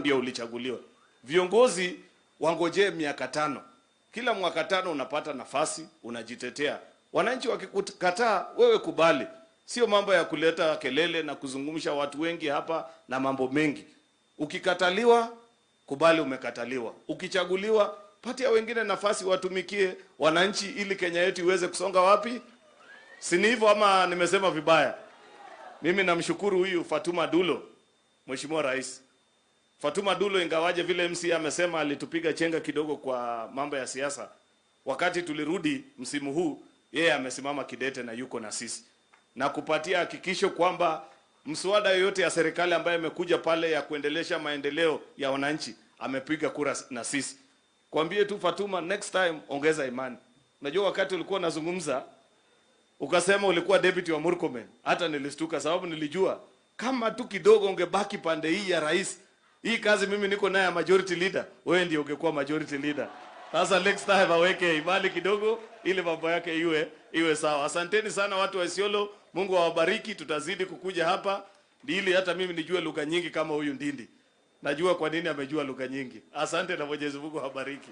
Ndio ulichaguliwa. Viongozi wangojee miaka 5. Kila mwaka 5 unapata nafasi, unajitetea. Wananchi wakikukataa, wewe kubali. Sio mambo ya kuleta kelele na kuzungumsha watu wengi hapa na mambo mengi. Ukikataliwa, kubali umekataliwa. Ukichaguliwa, patia wengine nafasi watumikie wananchi ili Kenya yetu iweze kusonga wapi? Si ni hivyo ama nimesema vibaya? Mimi namshukuru huyu Fatuma Dullo, Mheshimiwa Rais. Fatuma Dullo, ingawaje vile MC amesema alitupiga chenga kidogo kwa mambo ya siasa, wakati tulirudi msimu huu yeye amesimama kidete na yuko na sisi. Na kupatia hakikisho kwamba mswada yoyote ya serikali ambayo imekuja pale ya kuendelesha maendeleo ya wananchi amepiga kura na sisi. Kwambie tu Fatuma, next time ongeza imani. Unajua wakati ulikuwa unazungumza ukasema ulikuwa deputy wa Murkomen, hata nilistuka sababu nilijua kama tu kidogo ungebaki pande hii ya rais, hii kazi mimi niko naye ya majority leader, wewe ndio ungekuwa majority leader. Sasa next time aweke imani kidogo ili mambo yake iwe sawa. Asanteni sana watu wa Isiolo, Mungu awabariki. Tutazidi kukuja hapa ili hata mimi nijue lugha nyingi kama huyu Ndindi. Najua kwa nini amejua lugha nyingi. Asante na Mwenyezi Mungu awabariki.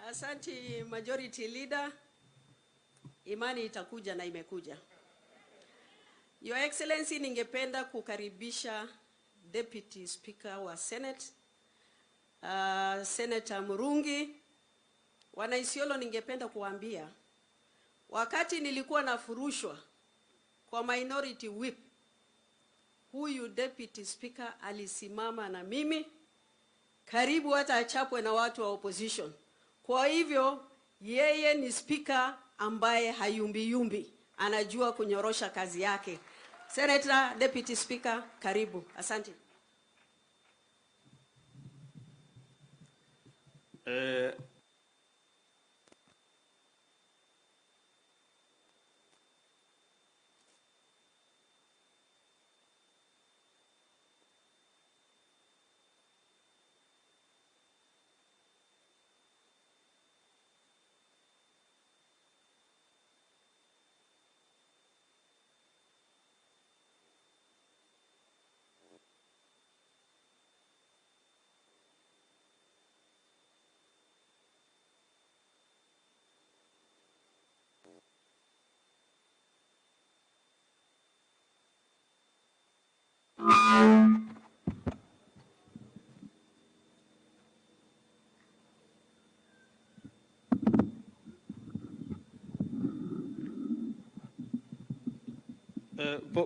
Asante Majority Leader. Imani itakuja na imekuja. Your Excellency, ningependa kukaribisha Deputy Speaker wa Senate, Senator Murungi. Wana Isiolo, ningependa kuambia wakati nilikuwa nafurushwa kwa minority whip, huyu Deputy Speaker alisimama na mimi karibu hata achapwe na watu wa opposition. Kwa hivyo yeye ni speaker ambaye hayumbi yumbi, anajua kunyorosha kazi yake. Senator, Deputy Speaker, karibu. Asante.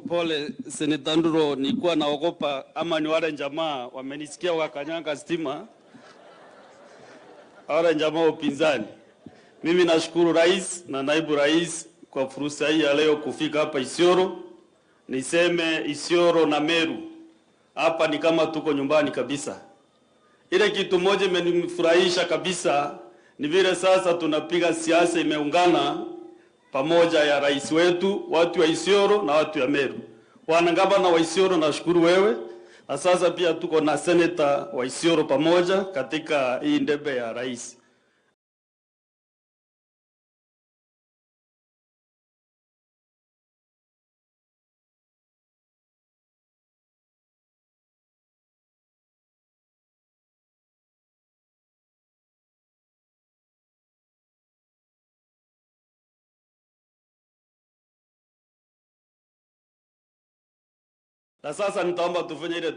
Pole Senator Nduro, nilikuwa naogopa ama ni wale jamaa wamenisikia wakanyanga stima, wale jamaa upinzani. Mimi nashukuru Rais na Naibu Rais kwa fursa hii ya leo kufika hapa Isiolo. Niseme Isiolo na Meru hapa ni kama tuko nyumbani kabisa. Ile kitu moja imenifurahisha kabisa ni vile sasa tunapiga siasa imeungana pamoja ya rais wetu, watu wa Isiolo na watu ya Meru. Bwana gavana wa Isiolo, nashukuru wewe. Na sasa pia tuko na senator wa Isiolo pamoja katika hii ndebe ya rais. Na sasa nitaomba tufanye ile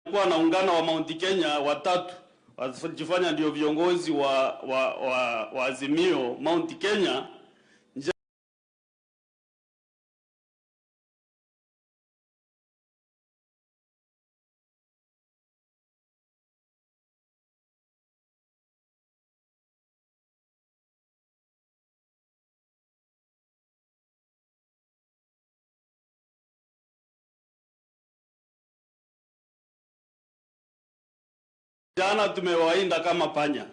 kuwa na ungano wa Mount Kenya watatu wajifanya ndio viongozi wa Azimio Mount Kenya. Jana tumewainda kama panya.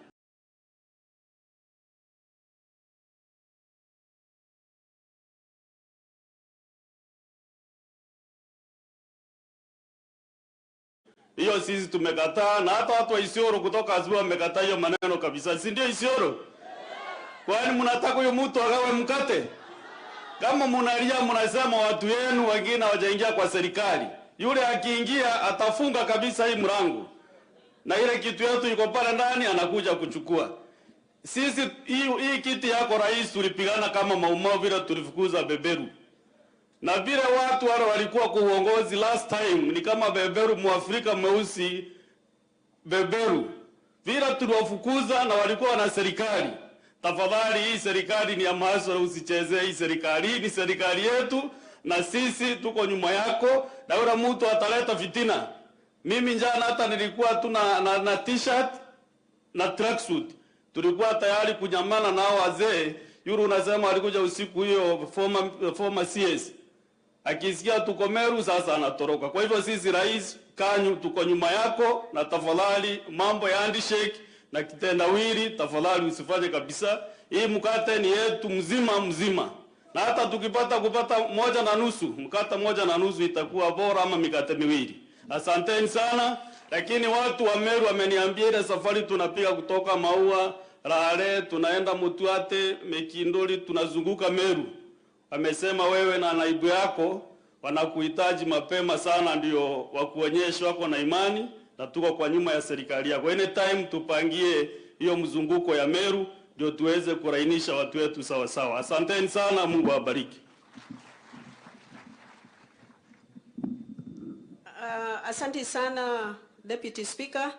Hiyo sisi tumekataa, na hata watu wa Isiolo kutoka asubuhi wamekataa hiyo maneno kabisa. Si ndio Isiolo? Kwani mnataka huyo mtu agawe mkate? Kama mnalia mnasema watu wenu wengine hawajaingia kwa serikali. Yule akiingia atafunga kabisa hii mlango. Na ile kitu yetu iko pale ndani anakuja kuchukua. Sisi hii kiti yako rais tulipigana kama maumau vile tulifukuza beberu. Na vile watu wale walikuwa kwa uongozi last time ni kama beberu Mwafrika mweusi beberu. Vile tuliwafukuza na walikuwa na serikali. Tafadhali hii serikali ni ya maaswa, usichezee hii serikali. Hii ni serikali yetu na sisi tuko nyuma yako, na yule mtu ataleta fitina. Mimi njana hata nilikuwa tu na t-shirt na tracksuit. Tulikuwa tayari kunyamana nao wazee. Yule unasema alikuja usiku hiyo former CS. Akisikia tuko Meru sasa anatoroka. Kwa hivyo sisi rais Kanyu tuko nyuma yako, na tafadhali mambo ya handshake na kitendawili tafadhali usifanye kabisa. Hii mkate ni yetu mzima mzima. Na hata tukipata kupata 1.5, mkate 1.5 itakuwa bora ama mikate miwili. Asanteni sana. Lakini watu wa Meru wameniambia ile safari tunapiga kutoka Maua, Rale, tunaenda Mutuate, Mekindoli, tunazunguka Meru. Wamesema wewe na naibu yako wanakuhitaji mapema sana ndio wakuonyeshe wako na imani na tuko kwa nyuma ya serikali yako. Anytime tupangie hiyo mzunguko ya Meru ndio tuweze kurainisha watu wetu sawa sawa. Asanteni sana, Mungu awabariki. Asante sana Deputy Speaker.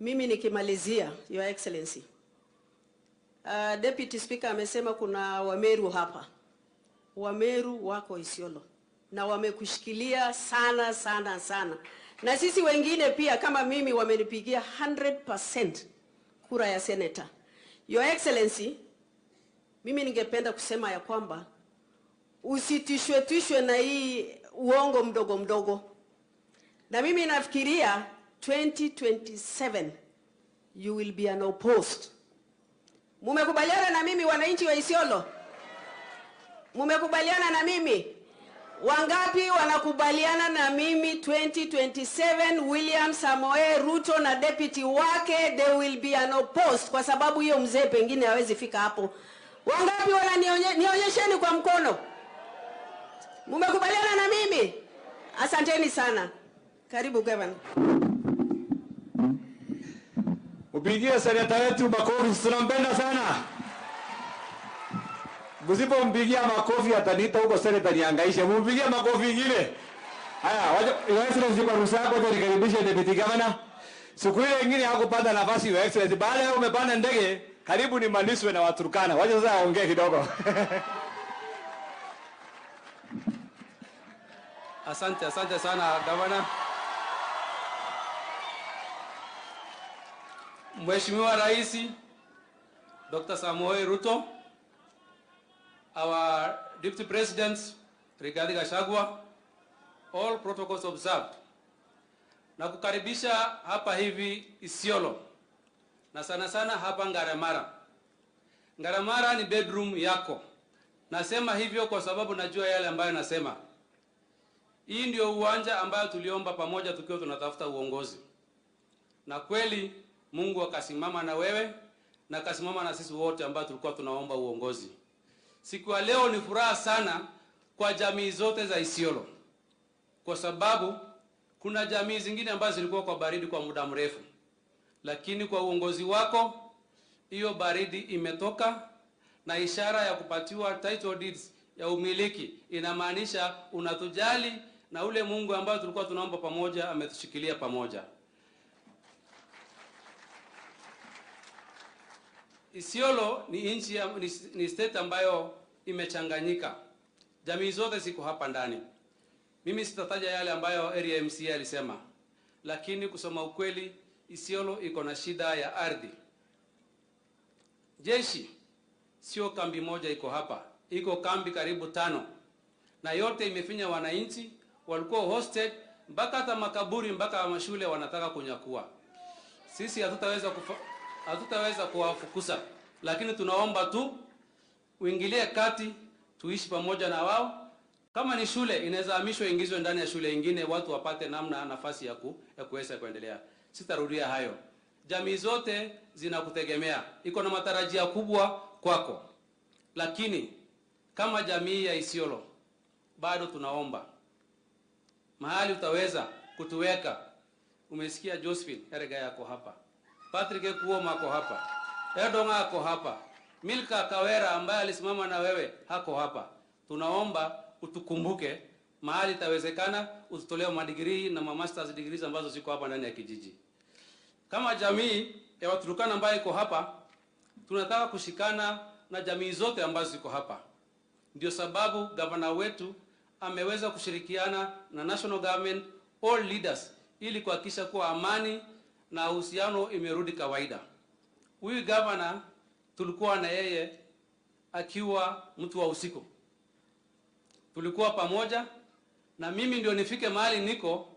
Mimi nikimalizia, Your Excellency. Deputy Speaker amesema kuna Wameru hapa. Wameru wako Isiolo na wamekushikilia sana sana sana. Na sisi wengine pia kama mimi wamenipigia 100% kura ya senator. Your Excellency, mimi ningependa kusema ya kwamba usitishwe tishwe na hii uongo mdogo mdogo. Na mimi nafikiria 2027 you will be unopposed. Mumekubaliana na mimi wananchi wa Isiolo? Mumekubaliana na mimi? Wangapi wanakubaliana na mimi 2027 William Samoei Ruto na deputy wake they will be unopposed, kwa sababu hiyo mzee pengine hawezi fika hapo. Wangapi wananionyesheni kwa mkono? Mumekubaliana na mimi? Asanteni sana. Karibu Governor. Mpigie seneta wetu makofi, tunampenda sana. Msipompigia makofi ataniita huko seneta nihangaishe. Mpigie makofi ingine. Haya, Your Excellency, kwa ruhusa yako nikaribishe Deputy Governor. Siku ile nyingine hakupata nafasi, Your Excellency. Baada ya umepanda ndege, karibu nimalizwe na Waturkana. Wacha sasa aongee kidogo. Asante, asante sana Governor. Mheshimiwa Rais Dr. Samoei Ruto, our Deputy President Rigathi Gachagua, all protocols observed. Na kukaribisha hapa hivi Isiolo, na sana sana hapa Ngaremara. Ngaremara ni bedroom yako. Nasema hivyo kwa sababu najua yale ambayo nasema. Hii ndio uwanja ambayo tuliomba pamoja tukiwa tunatafuta uongozi. Na kweli Mungu akasimama na wewe na akasimama na sisi wote ambao tulikuwa tunaomba uongozi. Siku ya leo ni furaha sana kwa jamii zote za Isiolo, kwa sababu kuna jamii zingine ambazo zilikuwa kwa baridi kwa muda mrefu, lakini kwa uongozi wako hiyo baridi imetoka, na ishara ya kupatiwa title deeds ya umiliki inamaanisha unatujali, na ule Mungu ambaye tulikuwa tunaomba pamoja ametushikilia pamoja. Isiolo ni nchi ni state ambayo imechanganyika. Jamii zote ziko hapa ndani. Mimi sitataja yale ambayo area MCA alisema, lakini kusema ukweli Isiolo iko na shida ya ardhi. Jeshi sio kambi moja iko hapa, iko kambi karibu 5, na yote imefinya wananchi walikuwa hosted, mpaka hata makaburi mpaka mashule wanataka kunyakua. Sisi hatutaweza kuwafukuza, lakini tunaomba tu uingilie kati, tuishi pamoja na wao. Kama ni shule inaweza hamishwa ingizwe ndani ya shule ingine, watu wapate namna nafasi ya kuweza kuendelea. Sitarudia hayo. Jamii zote zinakutegemea, iko na matarajio kubwa kwako. Lakini kama jamii ya Isiolo bado tunaomba mahali utaweza kutuweka. Umesikia Josephine Erega yako hapa, Patrick Kuoma ako hapa, Edonga ako hapa, Milka Kawera ambaye alisimama na wewe hako hapa. Tunaomba utukumbuke mahali itawezekana, ututolee madigrii na masters degrees ambazo ziko hapa ndani ya kijiji. Kama jamii ya Waturkana ambayo iko hapa, tunataka kushikana na jamii zote ambazo ziko hapa. Ndio sababu gavana wetu ameweza kushirikiana na national government, all leaders, ili kuhakikisha kuwa amani na uhusiano imerudi kawaida. Huyu gavana tulikuwa na yeye akiwa mtu wa usiku. Tulikuwa pamoja na mimi ndio nifike mahali niko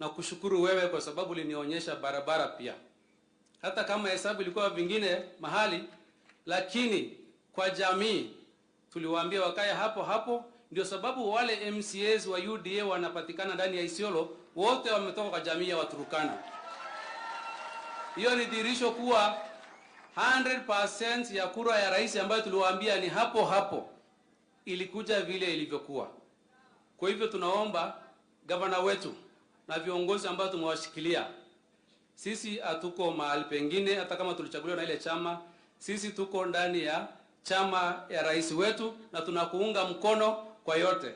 na kushukuru wewe kwa sababu ulinionyesha barabara pia. Hata kama hesabu ilikuwa vingine mahali, lakini kwa jamii tuliwaambia wakae hapo hapo. Ndio sababu wale MCAs wa UDA wanapatikana ndani ya Isiolo wote wametoka kwa jamii ya Waturkana. Hiyo ni dhihirisho kuwa 100% ya kura ya rais ambayo tuliwaambia ni hapo hapo ilikuja vile ilivyokuwa. Kwa hivyo tunaomba gavana wetu na viongozi ambao tumewashikilia, sisi hatuko mahali pengine, hata kama tulichaguliwa na ile chama, sisi tuko ndani ya chama ya rais wetu na tunakuunga mkono kwa yote.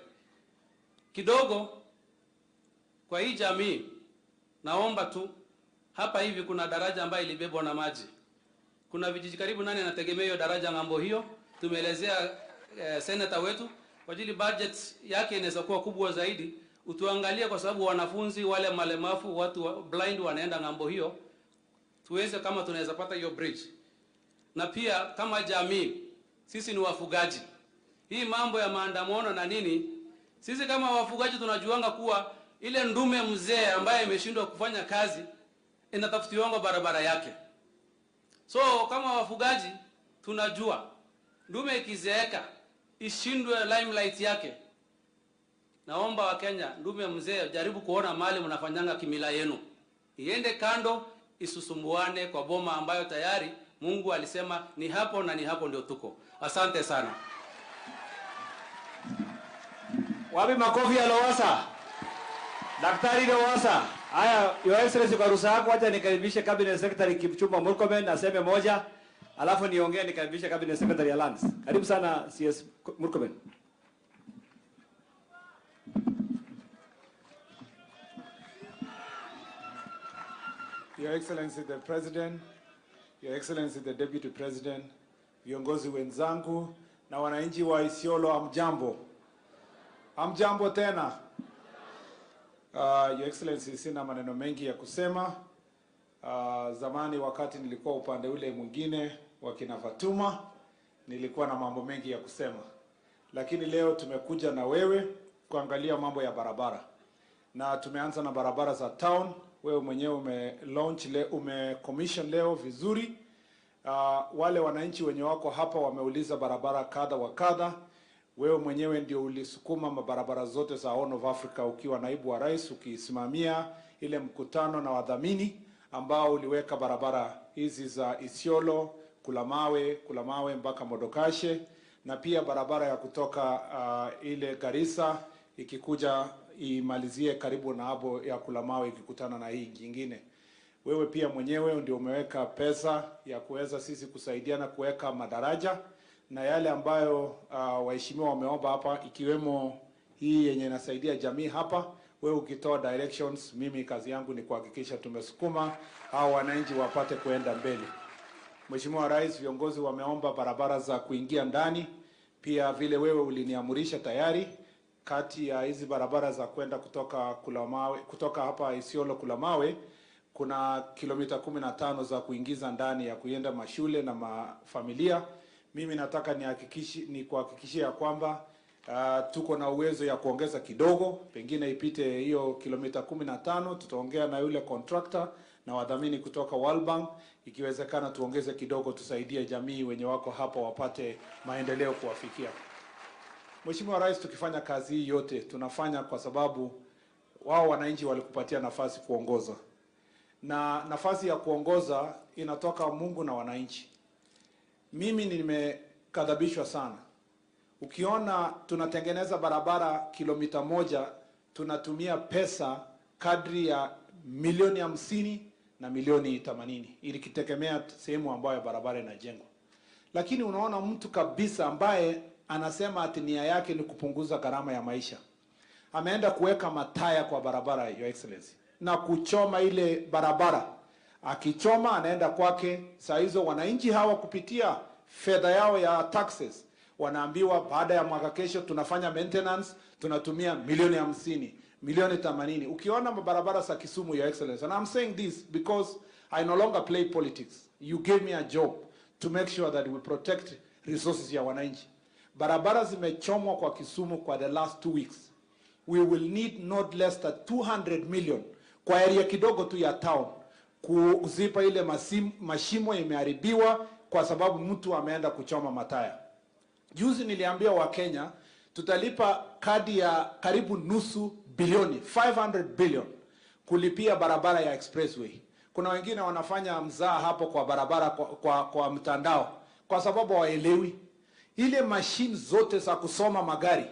Kidogo kwa hii jamii naomba tu, hapa hivi kuna daraja ambayo ilibebwa na maji. Kuna vijiji karibu 8 yanategemea hiyo daraja ng'ambo hiyo. Tumeelezea senator wetu kwa ajili budget yake inaweza kuwa kubwa zaidi. Utuangalie kwa sababu wanafunzi wale malemavu, watu blind wanaenda ng'ambo hiyo, tuweze kama tunaweza pata hiyo bridge. Na pia kama jamii sisi ni wafugaji. Hii mambo ya maandamano na nini, sisi kama wafugaji tunajuanga kuwa ile ndume mzee ambaye imeshindwa kufanya kazi inatafutiwa barabara yake. So kama wafugaji tunajua ndume ikizeeka ishindwe limelight yake. Naomba wa Kenya, ndume mzee jaribu kuona mali mnafanyanga kimila yenu, iende kando, isusumbuane kwa boma ambayo tayari Mungu alisema ni hapo na ni hapo ndio tuko. Asante sana. Wapi makofi ya Lowassa? Daktari Lowassa. Haya, Your Excellency, kwa ruhusa yako acha nikaribishe Cabinet Secretary Kipchumba Murkomen aseme moja, alafu niongee nikaribishe Cabinet Secretary ya Lands. Karibu sana CS Murkomen. Your Excellency the President, Your Excellency the Deputy President, viongozi wenzangu na wananchi wa Isiolo, amjambo. Amjambo tena. Your Excellency, sina maneno mengi ya kusema. Zamani wakati nilikuwa upande ule mwingine wa kina Fatuma, nilikuwa na mambo mengi ya kusema. Lakini leo tumekuja na wewe kuangalia mambo ya barabara. Na tumeanza na barabara za town. Wewe mwenyewe ume launch leo, ume commission leo vizuri. Wale wananchi wenye wako hapa wameuliza barabara kadha wa kadha. Wewe mwenyewe ndio ulisukuma mabarabara zote za Horn of Africa ukiwa naibu wa rais, ukisimamia ile mkutano na wadhamini ambao uliweka barabara hizi za Isiolo, Kulamawe mpaka Modokashe, na pia barabara ya kutoka ile Garissa ikikuja imalizie karibu na hapo ya Kulamawe ikikutana na hii nyingine. Wewe pia mwenyewe ndio umeweka pesa ya kuweza sisi kusaidiana kuweka madaraja na yale ambayo waheshimiwa wameomba hapa, ikiwemo hii yenye inasaidia jamii hapa. Wewe ukitoa directions, mimi kazi yangu ni kuhakikisha tumesukuma hao wananchi wapate kuenda mbele. Mheshimiwa Rais, viongozi wameomba barabara za kuingia ndani. Pia vile wewe uliniamurisha tayari kati ya hizi barabara za kwenda kutoka Kulamawe, kutoka hapa Isiolo Kulamawe, kuna kilomita 15 za kuingiza ndani ya kuenda mashule na mafamilia. Mimi nataka ni kuhakikishia kwamba tuko na uwezo ya kuongeza kidogo, pengine ipite hiyo kilomita 15. Tutaongea na yule contractor na wadhamini kutoka World Bank, ikiwezekana tuongeze kidogo, tusaidie jamii wenye wako hapa wapate maendeleo kuwafikia. Mheshimiwa Rais, tukifanya kazi hii yote tunafanya kwa sababu wao wananchi walikupatia nafasi kuongoza, na nafasi ya kuongoza inatoka Mungu na wananchi. Mimi nimekadhabishwa sana. Ukiona tunatengeneza barabara kilomita 1, tunatumia pesa kadri ya milioni 50 na milioni 80, ili kitegemea sehemu ambayo barabara inajengwa. Lakini unaona mtu kabisa ambaye anasema ati nia yake ni kupunguza gharama ya maisha, ameenda kuweka mataya kwa barabara, Your Excellency, na kuchoma ile barabara. Akichoma anaenda kwake. Saa hizo wananchi hawa kupitia fedha yao ya taxes wanaambiwa baada ya mwaka kesho tunafanya maintenance, tunatumia milioni 50, milioni 80. Ukiona mabarabara za Kisumu, Your Excellency, and I'm saying this because I no longer play politics. You gave me a job to make sure that we protect resources ya wananchi. Barabara zimechomwa kwa Kisumu kwa the last 2 weeks. We will need not less than 200 million kwa area kidogo tu ya town kuzipa ile mashimo imeharibiwa kwa sababu mtu ameenda kuchoma mataya. Juzi niliambia Wakenya tutalipa kadi ya karibu nusu bilioni, 500 billion, kulipia barabara ya expressway. Kuna wengine wanafanya mzaa hapo kwa barabara kwa mtandao kwa sababu hawaelewi ile mashine zote za kusoma magari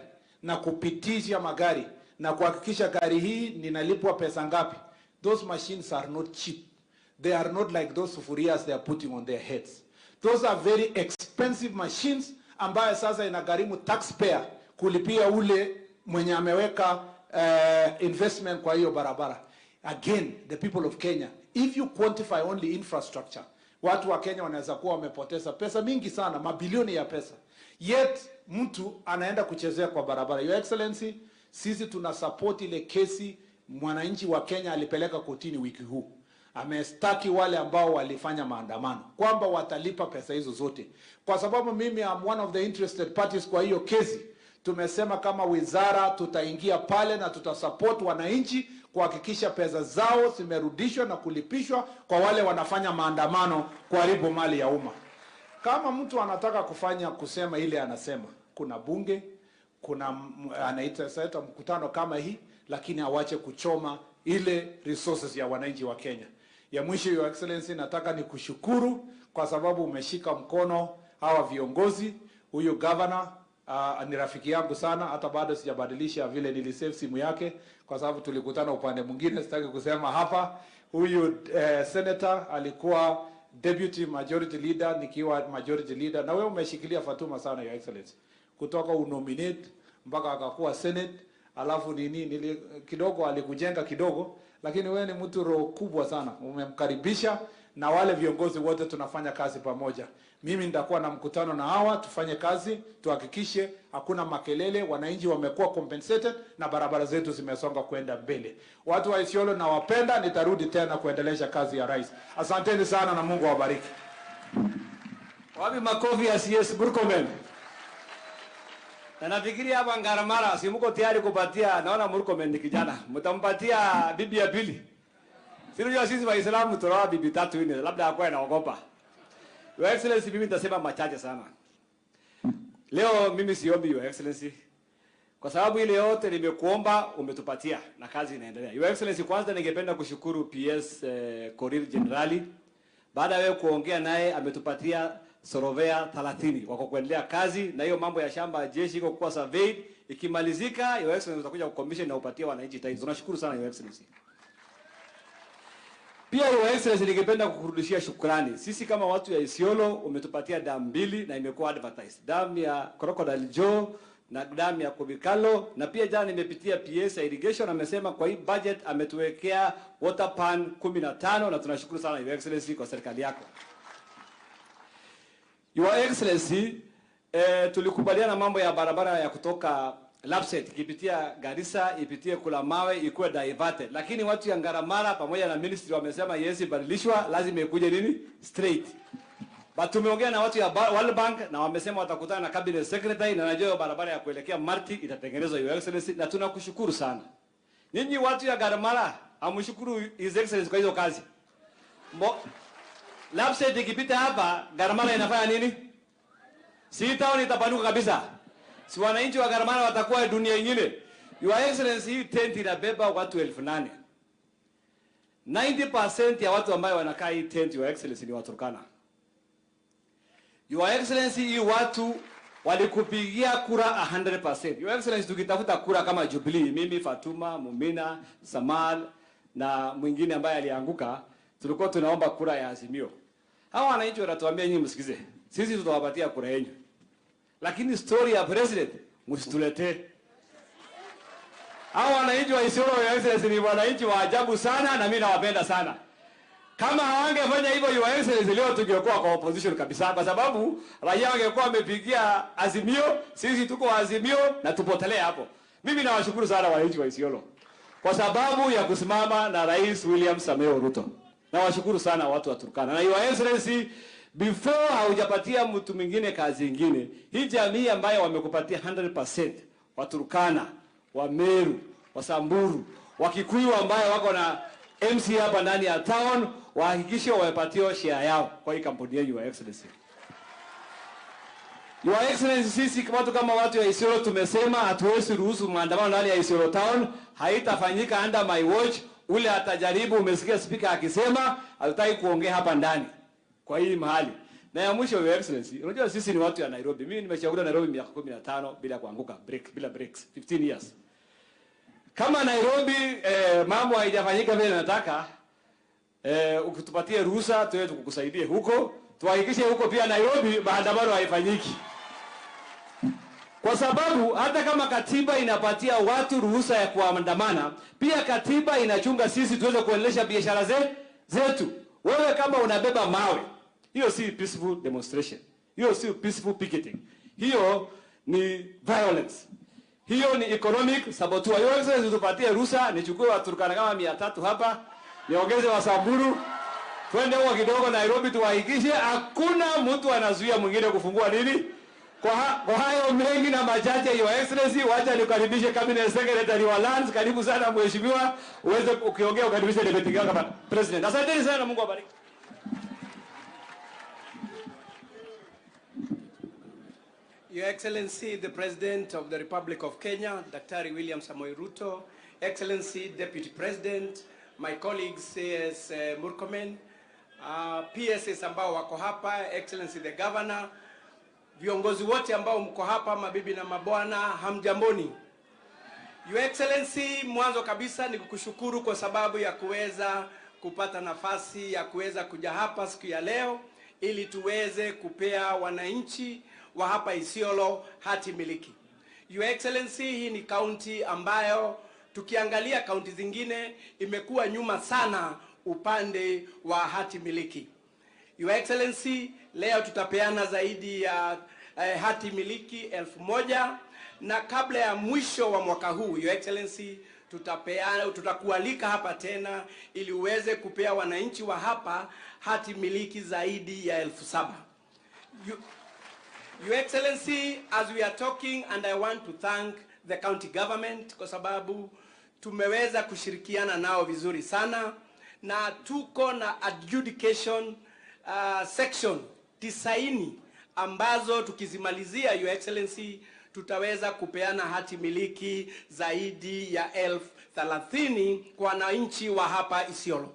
na kupitisha magari na kuhakikisha gari hii ninalipwa pesa ngapi. Those machines are not cheap. They are not like those sufurias they are putting on their heads. Those are very expensive machines ambayo sasa inagharimu taxpayer kulipia ule mwenye ameweka investment kwa hiyo barabara. Again, the people of Kenya, if you quantify only infrastructure, watu wa Kenya wanaweza kuwa wamepoteza pesa mingi sana, mabilioni ya pesa. Yet mtu anaenda kuchezea kwa barabara. Your Excellency, sisi tuna support ile kesi mwananchi wa Kenya alipeleka kotini wiki huu. Amestaki wale ambao walifanya maandamano kwamba watalipa pesa hizo zote. Kwa sababu mimi am one of the interested parties kwa hiyo kesi, tumesema kama wizara tutaingia pale na tutasupport wananchi kuhakikisha pesa zao zimerudishwa na kulipishwa kwa wale wanafanya maandamano kuharibu mali ya umma. Kama mtu anataka kufanya kusema ile anasema, kuna bunge, kuna anaita sasa mkutano kama hii, lakini awache kuchoma ile resources ya wananchi wa Kenya. Ya mwisho, Your Excellency, nataka nikushukuru kwa sababu umeshika mkono hawa viongozi. Huyu governor ni rafiki yangu sana, hata bado sijabadilisha vile nilisave simu yake kwa sababu tulikutana upande mwingine, sitaki kusema hapa. Huyu senator alikuwa deputy majority leader nikiwa majority leader, na wewe umeshikilia Fatuma sana, Your Excellency, kutoka unominate mpaka akakuwa senate, alafu nini kidogo alikujenga kidogo, lakini wewe ni mtu roho kubwa sana, umemkaribisha na wale viongozi wote tunafanya kazi pamoja. Mimi nitakuwa na mkutano na hawa, tufanye kazi, tuhakikishe hakuna makelele, wananchi wamekuwa compensated na barabara zetu zimesonga kwenda mbele. Watu wa Isiolo nawapenda, nitarudi tena kuendelesha kazi ya rais. Asanteni sana na Mungu awabariki. Wapi makofi ya CS Murkomen? Na nafikiria hapa Ngarmara si mko tayari kupatia, naona Murkomen ni kijana. Mtampatia bibi ya pili. Si unajua sisi Waislamu tunaoa bibi tatu nne, labda akuwa anaogopa. Your Excellency, mimi nitasema machache sana. Leo mimi siombi, Your Excellency, kwa sababu ile yote nimekuomba umetupatia na kazi inaendelea. Your Excellency, kwanza ningependa kushukuru PS Korir Generali. Baada ya wewe kuongea naye ametupatia surveyor 30 wako kuendelea kazi na hiyo mambo ya shamba ya jeshi iko kuwa surveyed. Ikimalizika, Your Excellency, utakuja kucommission na upatie wananchi title. Tunashukuru sana, Your Excellency. Pia, Your Excellency, ningependa kukurudishia shukrani. Sisi kama watu ya Isiolo umetupatia dam mbili na imekuwa advertised. Dam ya Crocodile Joe na dam ya Kubikalo, na pia jana nimepitia PS ya irrigation, amesema kwa hii budget ametuwekea water pan 15 na tunashukuru sana, Your Excellency, kwa serikali yako. Your Excellency, tulikubaliana mambo ya barabara ya kutoka Lapsset ikipitia Garissa ipitie Kulamawe ikuwe diverted, lakini watu ya Ngaramara pamoja na ministry wamesema yes, badilishwa, lazima ikuje nini straight. But tumeongea na watu ya World Bank na wamesema watakutana na cabinet secretary, na najua hiyo barabara ya kuelekea Marti itatengenezwa, Your Excellency, na tunakushukuru sana. Ninyi watu ya Garamara amshukuru His Excellency kwa hizo kazi. LAPSSET ikipita hapa, Garamara inafanya nini? Si town itapanuka kabisa. Si wananchi wa Garamara watakuwa dunia nyingine. Your Excellency, hii tent inabeba watu 8,000. 90% ya watu ambao wanakaa hii tent, Your Excellency, ni Waturkana. Your Excellency, hii watu walikupigia kura 100%. Your Excellency, tukitafuta kura kama Jubilee, mimi, Fatuma, Mumina, Samal na mwingine ambaye alianguka, tulikuwa tunaomba kura ya Azimio. Hawa wananchi wanatuambia, nyinyi msikize, sisi tutawapatia kura yenu, lakini story ya president msituletee. Hawa wananchi wa Isiolo, Your Excellency, ni wananchi wa ajabu sana na mimi nawapenda sana. Kama hawangefanya hivyo, Your Excellency, leo tungekuwa kwa opposition kabisa, kwa sababu raia wangekuwa wamepigia Azimio, sisi tuko Azimio na tupotelee hapo. Mimi nawashukuru sana wananchi wa Isiolo kwa sababu ya kusimama na Rais William Samoei Ruto. Nawashukuru sana watu wa Turkana. Na Your Excellency, before haujapatia mtu mwingine kazi ingine, hii jamii ambayo wamekupatia 100%, wa Turkana, wa Meru, wa Samburu, wa Kikuyu ambayo wako na MC hapa ndani ya town, wahakikishe wamepatiwa share yao kwa hii kampuni yenu, Your Excellency. Your Excellency, sisi watu kama watu ya Isiolo tumesema hatuwezi ruhusu maandamano ndani ya Isiolo town, haitafanyika under my watch. Ule atajaribu, umesikia speaker akisema hatutaki kuongea hapa ndani kwa hii mahali. Na ya mwisho, Your Excellency, unajua sisi ni watu ya Nairobi. Mimi nimechaguliwa Nairobi miaka 15 bila kuanguka break, bila breaks, 15 years. Kama Nairobi mambo haijafanyika vile nataka, ukitupatie ruhusa tuwe tukukusaidie huko, tuhakikishe huko pia Nairobi maandamano haifanyiki. Kwa sababu hata kama katiba inapatia watu ruhusa ya kuandamana, pia katiba inachunga sisi tuweze kuendelesha biashara zetu. Wewe kama unabeba mawe, hiyo si peaceful demonstration, hiyo si peaceful picketing, hiyo ni violence, hiyo ni economic saboteur. Hiyo Excellency, tupatie ruhusa, nichukue Waturkana kama 300 hapa, niongeze Wasamburu, twende huko kidogo Nairobi, tuhakikishe hakuna mtu anazuia mwingine kufungua nini. Kwa hayo mengi na machache, Your Excellency, wacha nikukaribishe Cabinet Secretary wa Lands. Karibu sana mheshimiwa, uweze ukiongea ukaribishe Deputy Governor President. Asanteni sana, Mungu awabariki. Your Excellency, the President of the Republic of Kenya, Daktari William Samoei Ruto, Excellency, Deputy President, my colleagues, CS Murkomen, PSS ambao wako hapa, Excellency the Governor, viongozi wote ambao mko hapa, mabibi na mabwana, hamjamboni. Your Excellency, mwanzo kabisa ni kukushukuru kwa sababu ya kuweza kupata nafasi ya kuweza kuja hapa siku ya leo ili tuweze kupea wananchi wa hapa Isiolo hati miliki. Your Excellency, hii ni kaunti ambayo tukiangalia kaunti zingine imekuwa nyuma sana upande wa hati miliki. Your Excellency, leo tutapeana zaidi ya hati miliki 1,000 na kabla ya mwisho wa mwaka huu, Your Excellency, tutakualika hapa tena ili uweze kupea wananchi wa hapa hati miliki zaidi ya 7,000. Your Excellency, as we are talking, and I want to thank the county government kwa sababu tumeweza kushirikiana nao vizuri sana na tuko na adjudication section 90 ambazo tukizimalizia, Your Excellency, tutaweza kupeana hati miliki zaidi ya 30,000 kwa wananchi wa hapa Isiolo.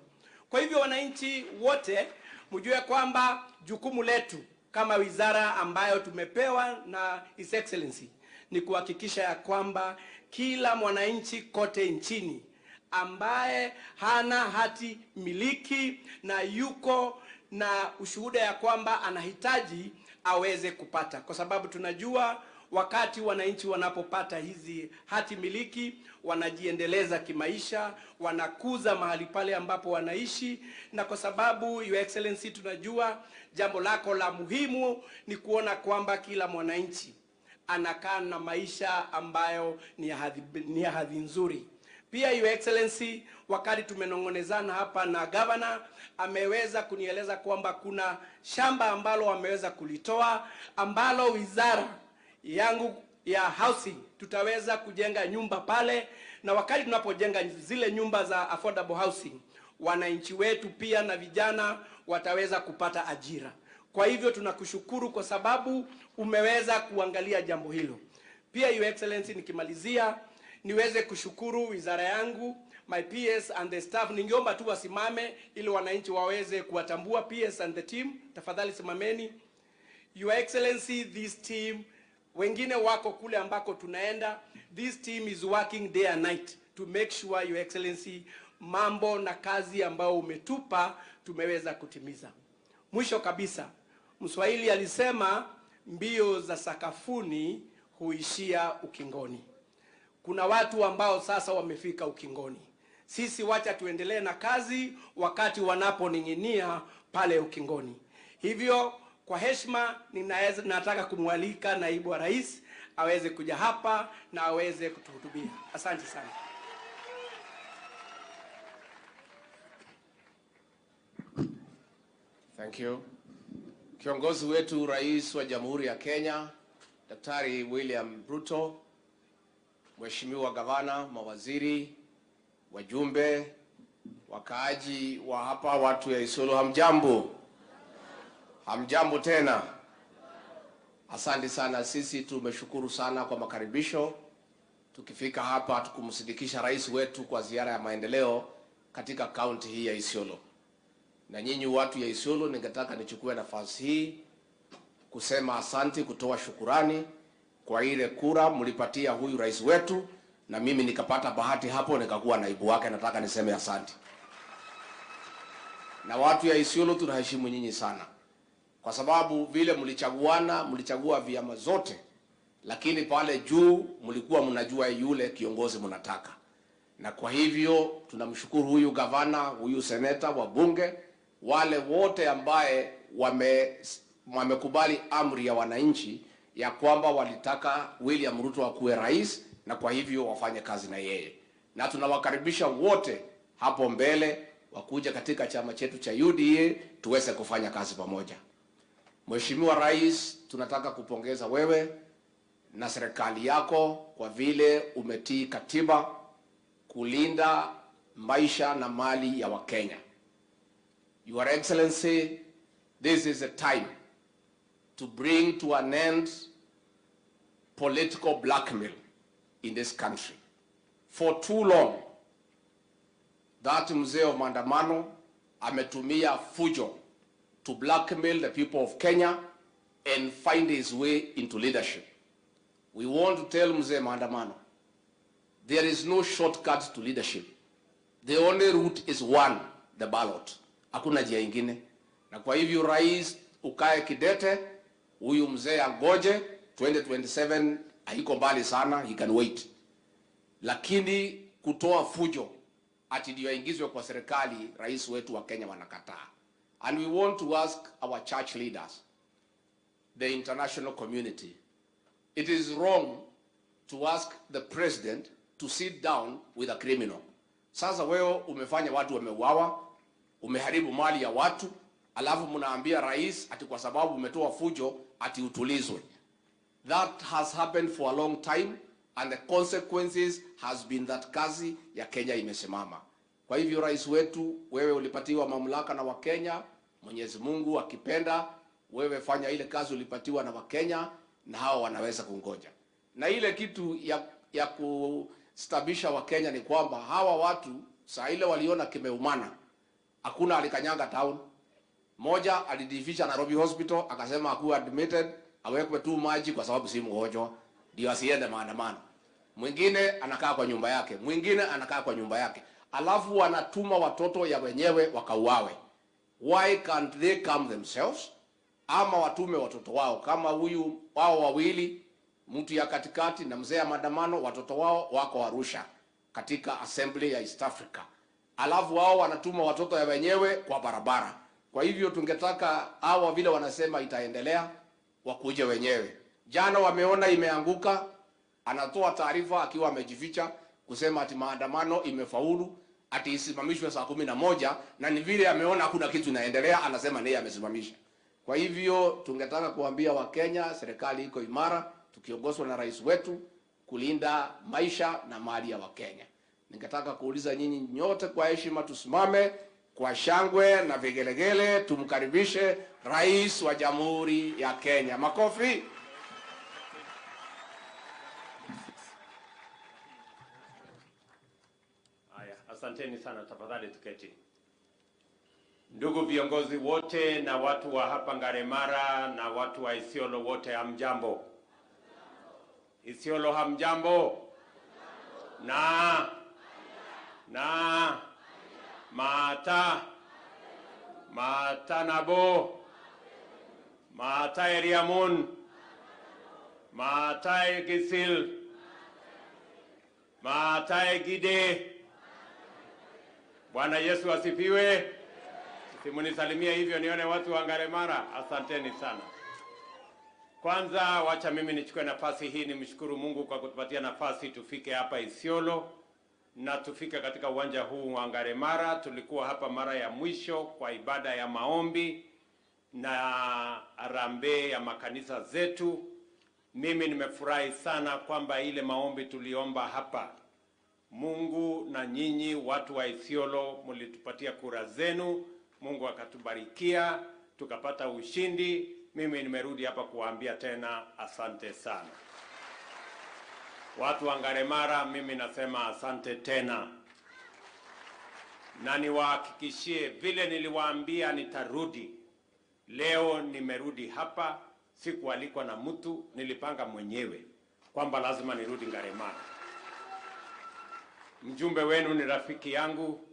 Kwa hivyo wananchi wote mjue kwamba jukumu letu kama wizara ambayo tumepewa na His Excellency ni kuhakikisha ya kwamba kila mwananchi kote nchini ambaye hana hati miliki na yuko na ushuhuda ya kwamba anahitaji aweze kupata, kwa sababu tunajua wakati wananchi wanapopata hizi hati miliki wanajiendeleza kimaisha, wanakuza mahali pale ambapo wanaishi. Na kwa sababu Your Excellency tunajua jambo lako la muhimu ni kuona kwamba kila mwananchi anakaa na maisha ambayo ni ya hadhi nzuri. Pia Your Excellency, wakati tumenongonezana hapa na governor, ameweza kunieleza kwamba kuna shamba ambalo ameweza kulitoa ambalo wizara yangu ya housing tutaweza kujenga nyumba pale, na wakati tunapojenga zile nyumba za affordable housing, Wananchi wetu pia na vijana wataweza kupata ajira. Kwa hivyo tunakushukuru kwa sababu umeweza kuangalia jambo hilo. Pia Your Excellency, nikimalizia niweze kushukuru wizara yangu, my PS and the staff. Ningeomba tu wasimame ili wananchi waweze kuwatambua. PS and the team, tafadhali simameni. Your Excellency, this team, wengine wako kule ambako tunaenda. This team is working day and night to make sure, Your Excellency, mambo na kazi ambayo umetupa tumeweza kutimiza. Mwisho kabisa, Mswahili alisema mbio za sakafuni huishia ukingoni. Kuna watu ambao sasa wamefika ukingoni. Sisi wacha tuendelee na kazi wakati wanaponing'inia pale ukingoni. Hivyo kwa heshima nataka kumwalika naibu wa rais aweze kuja hapa na aweze kutuhutubia. Asante sana. Thank you. Kiongozi wetu Rais wa Jamhuri ya Kenya, Daktari William Ruto, Mheshimiwa Gavana, mawaziri, wajumbe, wakaaji wa hapa, watu ya Isiolo, hamjambo? Hamjambo tena. Asante sana, sisi tumeshukuru sana kwa makaribisho. Tukifika hapa tukumsindikisha rais wetu kwa ziara ya maendeleo katika kaunti hii ya Isiolo. Na nyinyi watu ya Isiolo, ningetaka nichukue nafasi hii kusema asante, kutoa shukurani kwa ile kura mlipatia huyu rais wetu, na mimi nikapata bahati hapo nikakuwa naibu wake. Nataka niseme asante. Na watu ya Isiolo tunaheshimu nyinyi sana, kwa sababu vile mlichaguana, mlichagua vyama zote, lakini pale juu mlikuwa mnajua yule kiongozi mnataka. Na kwa hivyo tunamshukuru huyu gavana, huyu seneta, wabunge, wale wote ambaye wamekubali amri ya wananchi ya kwamba walitaka William Ruto akuwe rais, na kwa hivyo wafanye kazi na yeye. Na tunawakaribisha wote hapo mbele wakuja katika chama chetu cha UDA tuweze kufanya kazi pamoja. Mheshimiwa Rais, tunataka kupongeza wewe na serikali yako kwa vile umetii katiba kulinda maisha na mali ya Wakenya. Your Excellency, this is a time to bring to an end political blackmail in this country. For too long, that mzee wa maandamano ametumia fujo to blackmail the people of Kenya and find his way into leadership. We want to tell mzee maandamano, there is no shortcut to leadership. The only route is one, the ballot. Hakuna njia ingine. Na kwa hivyo rais, ukae kidete, huyu mzee angoje, 2027 haiko mbali sana, he can wait. Lakini kutoa fujo ati ndio aingizwe kwa serikali, rais wetu wa Kenya wanakataa. And we want to ask our church leaders, the international community, it is wrong to ask the president to sit down with a criminal. Sasa wewe umefanya watu wameuawa, umeharibu mali ya watu, alafu mnaambia rais ati kwa sababu umetoa fujo ati utulizwe. That has happened for a long time and the consequences has been that kazi ya Kenya imesimama. Kwa hivyo rais wetu, wewe ulipatiwa mamlaka na Wakenya, Mwenyezi Mungu akipenda, wewe fanya ile kazi ulipatiwa na Wakenya na hao wanaweza kungoja. Na ile kitu ya kustabisha Wakenya ni kwamba hawa watu saa ile waliona kimeumana, hakuna alikanyanga town. Moja alijificha Nairobi Hospital akasema hakuwa admitted, awekwe tu maji kwa sababu si mgonjwa, ndio asiende maandamano. Mwingine anakaa kwa nyumba yake, mwingine anakaa kwa nyumba yake. Alafu wanatuma watoto ya wenyewe wakauawe. Why can't they come themselves? Ama watume watoto wao, kama huyu wao wawili, mtu ya katikati na mzee ya maandamano, watoto wao wako Arusha katika assembly ya East Africa. Alafu wao wanatuma watoto ya wenyewe kwa barabara. Kwa hivyo tungetaka hawa vile wanasema itaendelea, wakuje wenyewe. Jana wameona imeanguka, anatoa taarifa akiwa amejificha kusema ati maandamano imefaulu, ati isimamishwe saa 11, na ni vile ameona hakuna kitu inaendelea, anasema ndiye amesimamisha. Kwa hivyo tungetaka kuambia Wakenya, serikali iko imara tukiongozwa na rais wetu kulinda maisha na mali ya Wakenya. Ningetaka kuuliza nyinyi nyote kwa heshima tusimame Kwa shangwe na vigelegele tumkaribishe Rais wa Jamhuri ya Kenya. Makofi. Haya, asanteni sana, tafadhali tuketi. Ndugu viongozi wote na watu wa hapa Ngaremara na watu wa Isiolo wote, hamjambo? Isiolo hamjambo? Na mata matanabo mata eriamun mata gisil mata gide. Bwana Yesu asifiwe. Simunisalimia hivyo nione watu wa Ngaremara. Asanteni sana. Kwanza wacha mimi nichukue nafasi hii nimshukuru Mungu kwa kutupatia nafasi tufike hapa Isiolo na tufike katika uwanja huu wa Ngaremara. Tulikuwa hapa mara ya mwisho kwa ibada ya maombi na harambee ya makanisa zetu. Mimi nimefurahi sana kwamba ile maombi tuliomba hapa, Mungu na nyinyi watu wa Isiolo mlitupatia kura zenu, Mungu akatubarikia, tukapata ushindi. Mimi nimerudi hapa kuwaambia tena asante sana. Watu wa Ngaremara, mimi nasema asante tena. Na niwahakikishie vile niliwaambia nitarudi. Leo nimerudi hapa, sikualikwa na mtu, nilipanga mwenyewe kwamba lazima nirudi Ngaremara. Mjumbe wenu ni rafiki yangu,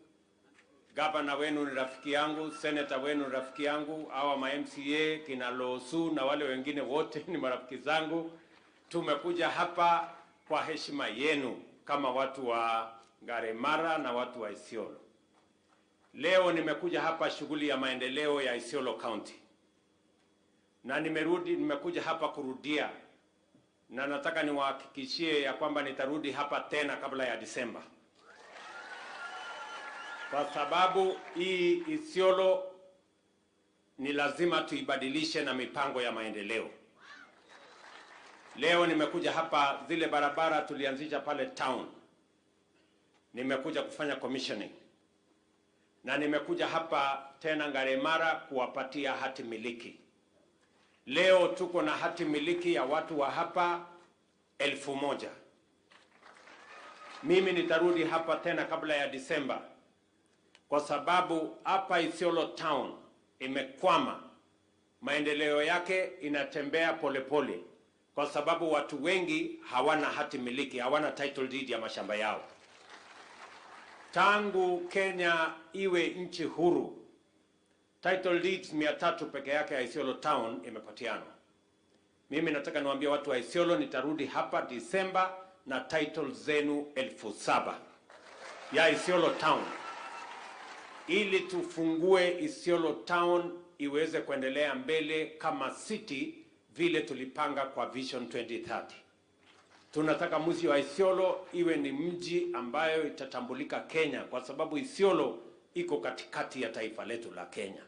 gavana wenu ni rafiki yangu, senator wenu ni rafiki yangu, hawa ma MCA kina Losu na wale wengine wote ni marafiki zangu. Tumekuja hapa kwa heshima yenu kama watu wa Ngaremara na watu wa Isiolo. Leo nimekuja hapa shughuli ya maendeleo ya Isiolo County. Na nimekuja hapa kurudia, na nataka niwahakikishie ya kwamba nitarudi hapa tena kabla ya Disemba. Kwa sababu hii Isiolo ni lazima tuibadilishe na mipango ya maendeleo. Leo nimekuja hapa, zile barabara tulianzisha pale town, nimekuja kufanya commissioning. Na nimekuja hapa tena Ngaremara kuwapatia hati miliki. Leo tuko na hati miliki ya watu wa hapa 1000. Mimi nitarudi hapa tena kabla ya Disemba, kwa sababu hapa Isiolo town imekwama, maendeleo yake inatembea polepole, kwa sababu watu wengi hawana hati miliki, hawana title deed ya mashamba yao. Tangu Kenya iwe nchi huru, title deeds 300 peke yake ya Isiolo town imepatiana. Mimi nataka niwaambie watu wa Isiolo, nitarudi hapa Disemba na title zenu 7,000 ya Isiolo town, ili tufungue Isiolo town iweze kuendelea mbele kama city vile tulipanga kwa Vision 2030. Tunataka mji wa Isiolo iwe ni mji ambayo itatambulika Kenya, kwa sababu Isiolo iko katikati ya taifa letu la Kenya.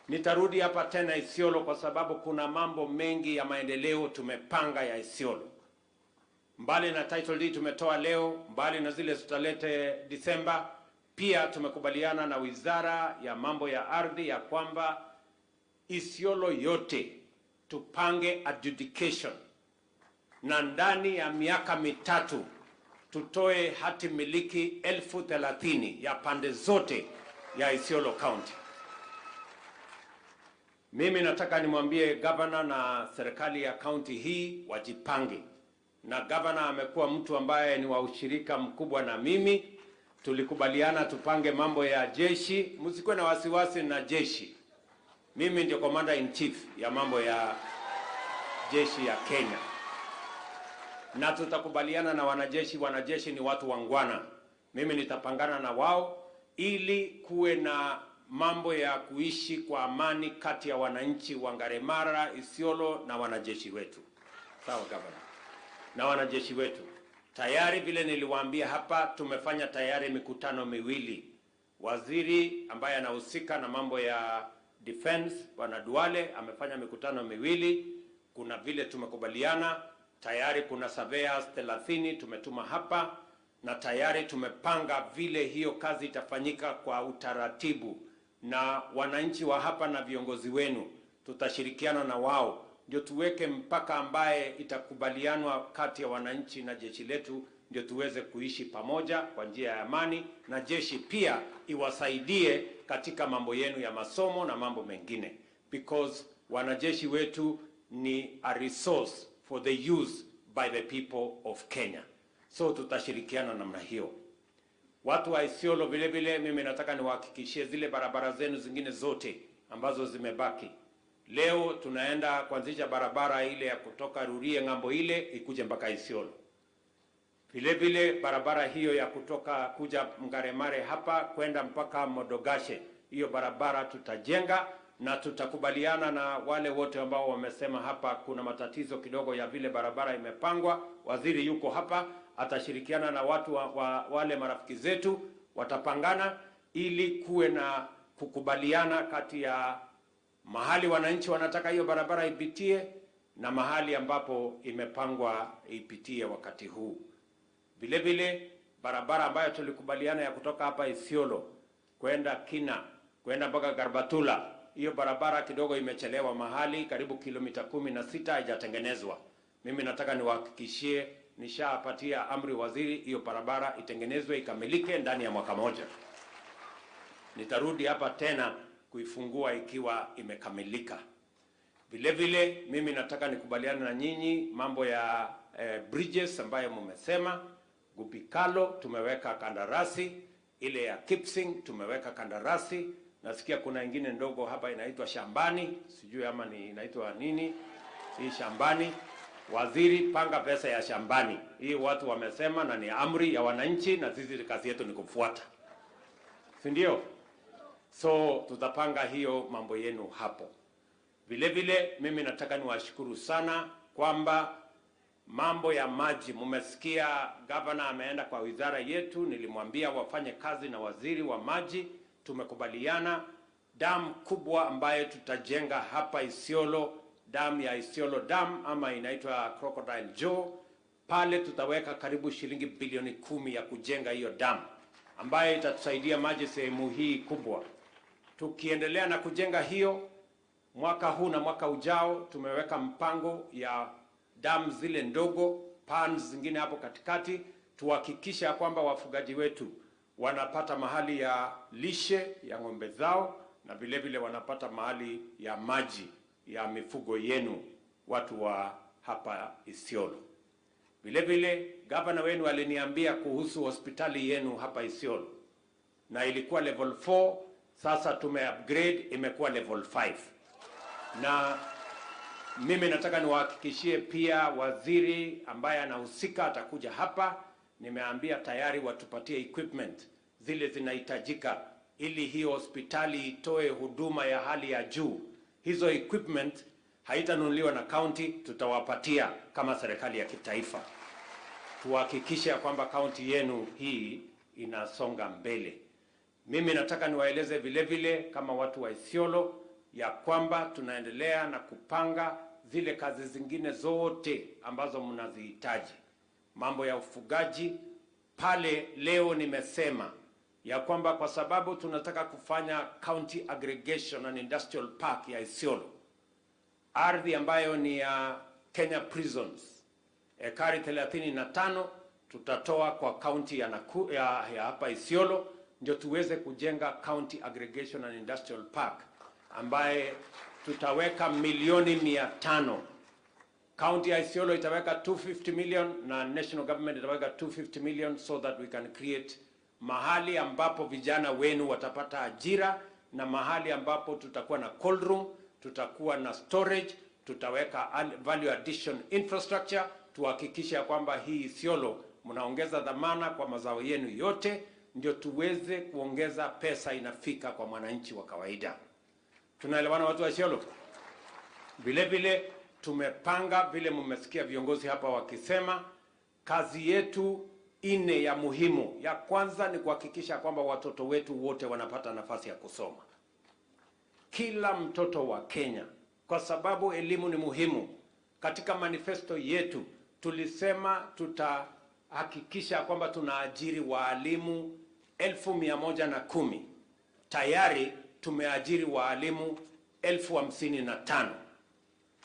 Nitarudi hapa tena Isiolo kwa sababu kuna mambo mengi ya maendeleo tumepanga ya Isiolo. Mbali na title deed tumetoa leo, mbali na zile tutalete Disemba, pia tumekubaliana na Wizara ya Mambo ya Ardhi ya kwamba Isiolo yote tupange adjudication, na ndani ya miaka 3 tutoe hati miliki 30,000 ya pande zote ya Isiolo County. Mimi nataka nimwambie governor na serikali ya county hii wajipange. Na governor amekuwa mtu ambaye ni wa ushirika mkubwa na mimi. Tulikubaliana tupange mambo ya jeshi. Msikuwe na wasiwasi na jeshi. Mimi ndio commander in chief ya mambo ya jeshi ya Kenya. Na tutakubaliana na wanajeshi. Wanajeshi ni watu wangwana. Mimi nitapangana na wao ili kuwe na mambo ya kuishi kwa amani kati ya wananchi wa Ngaremara, Isiolo na wanajeshi wetu. Sawa governor. Na wanajeshi wetu. Tayari vile niliwaambia hapa, tumefanya tayari mikutano miwili. Waziri ambaye anahusika na mambo ya defense, Bwana Duale, amefanya mikutano miwili. Kuna vile tumekubaliana tayari, kuna surveyors 30 tumetuma hapa. na tayari tumepanga vile hiyo kazi itafanyika kwa utaratibu, na wananchi wa hapa na viongozi wenu tutashirikiana na wao ndio tuweke mpaka ambaye itakubalianwa kati ya wananchi na jeshi letu, ndio tuweze kuishi pamoja kwa njia ya amani, na jeshi pia iwasaidie katika mambo yenu ya masomo na mambo mengine, because wanajeshi wetu ni a resource for the use by the people of Kenya. So tutashirikiana namna hiyo. Watu wa Isiolo vile vile, mimi nataka niwahakikishie zile barabara zenu zingine zote ambazo zimebaki. Leo tunaenda kuanzisha barabara ile ya kutoka Rurie ng'ambo ile ikuje mpaka Isiolo. Vile vile barabara hiyo ya kutoka kuja Ngaremare hapa kwenda mpaka Modogashe, hiyo barabara tutajenga na tutakubaliana na wale wote ambao wamesema hapa kuna matatizo kidogo ya vile barabara imepangwa. Waziri yuko hapa, atashirikiana na watu wale marafiki zetu, watapangana ili kuwe na kukubaliana kati ya mahali wananchi wanataka hiyo barabara ipitie na mahali ambapo imepangwa ipitie wakati huu. Vile vile barabara ambayo tulikubaliana ya kutoka hapa Isiolo kwenda Kina kwenda mpaka Garbatula, hiyo barabara kidogo imechelewa mahali karibu kilomita 16 haijatengenezwa. Mimi nataka niwahakikishie, nishapatia amri waziri hiyo barabara itengenezwe ikamilike ndani ya mwaka moja. Nitarudi hapa tena kuifungua ikiwa imekamilika. Vile vile mimi nataka nikubaliane na nyinyi mambo ya bridges ambayo mmesema. Gubikalo tumeweka kandarasi, ile ya Kipsing tumeweka kandarasi. Nasikia kuna ingine ndogo hapa inaitwa Shambani, sijui ama ni inaitwa nini hii Shambani. Waziri, panga pesa ya Shambani. Hii watu wamesema na ni amri ya wananchi, na sisi kazi yetu ni kufuata, si ndio? So tutapanga hiyo mambo yenu hapo. Vile vile mimi nataka niwashukuru sana kwamba mambo ya maji, mmesikia governor ameenda kwa wizara yetu, nilimwambia wafanye kazi na waziri wa maji. Tumekubaliana dam kubwa ambayo tutajenga hapa Isiolo, dam ya Isiolo Dam ama inaitwa Crocodile Joe, pale tutaweka karibu shilingi bilioni 10 ya kujenga hiyo dam ambayo itatusaidia maji sehemu hii kubwa. Tukiendelea na kujenga hiyo mwaka huu na mwaka ujao, tumeweka mpango ya dam zile ndogo, pans zingine hapo katikati, tuhakikisha kwamba wafugaji wetu wanapata mahali ya lishe ya ng'ombe zao na vile vile wanapata mahali ya maji ya mifugo yenu watu wa hapa Isiolo. Vile vile gavana wenu aliniambia kuhusu hospitali yenu hapa Isiolo, na ilikuwa level 4, sasa tume upgrade imekuwa level 5. Na mimi nataka niwahakikishie pia waziri ambaye anahusika atakuja hapa. Nimeambia tayari watupatie equipment zile zinahitajika ili hiyo hospitali itoe huduma ya hali ya juu. Hizo equipment haitanunuliwa na county, tutawapatia kama serikali ya kitaifa. Tuhakikishe kwamba county yenu hii inasonga mbele. Mimi nataka niwaeleze vile vile kama watu wa Isiolo ya kwamba tunaendelea na kupanga zile kazi zingine zote ambazo mnazihitaji. Mambo ya ufugaji pale, leo nimesema ya kwamba kwa sababu tunataka kufanya county aggregation and industrial park ya Isiolo, ardhi ambayo ni ya Kenya Prisons ekari 35 tutatoa kwa county ya hapa Isiolo ndio tuweze kujenga county aggregation and industrial park ambaye tutaweka milioni 500. County ya Isiolo itaweka 250 million na national government itaweka 250 million so that we can create mahali ambapo vijana wenu watapata ajira na mahali ambapo tutakuwa na cold room, tutakuwa na storage, tutaweka value addition infrastructure, tuhakikishe kwamba hii Isiolo mnaongeza dhamana kwa mazao yenu yote, ndio tuweze kuongeza pesa inafika kwa mwananchi wa kawaida. Tunaelewana watu wa Isiolo? Vile vile tumepanga, vile mmesikia viongozi hapa wakisema, kazi yetu 4 ya muhimu. Ya kwanza ni kuhakikisha kwamba watoto wetu wote wanapata nafasi ya kusoma. Kila mtoto wa Kenya, kwa sababu elimu ni muhimu. Katika manifesto yetu tulisema Hakikisha kwamba tunaajiri waalimu 110,000. Tayari tumeajiri waalimu 55,000.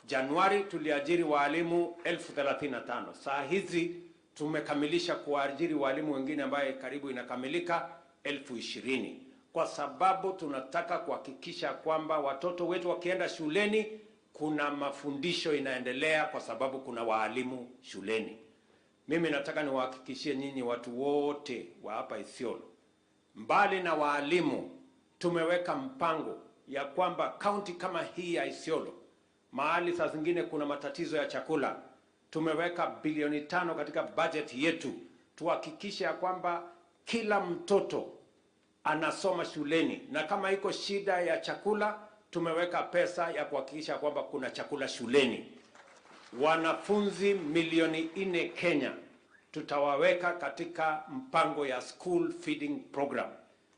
Januari tuliajiri waalimu 35,000. Saa hizi tumekamilisha kuajiri waalimu wengine ambaye karibu inakamilika 20,000. Kwa sababu tunataka kuhakikisha kwamba watoto wetu wakienda shuleni kuna mafundisho inaendelea, kwa sababu kuna waalimu shuleni. Mimi nataka niwahakikishie nyinyi watu wote wa hapa Isiolo, mbali na waalimu, tumeweka mpango ya kwamba kaunti kama hii ya Isiolo, mahali saa zingine kuna matatizo ya chakula, tumeweka bilioni 5 katika budget yetu tuhakikishe ya kwamba kila mtoto anasoma shuleni, na kama iko shida ya chakula tumeweka pesa ya kuhakikisha kwamba kuna chakula shuleni. Wanafunzi milioni 4 Kenya tutawaweka katika mpango ya school feeding program,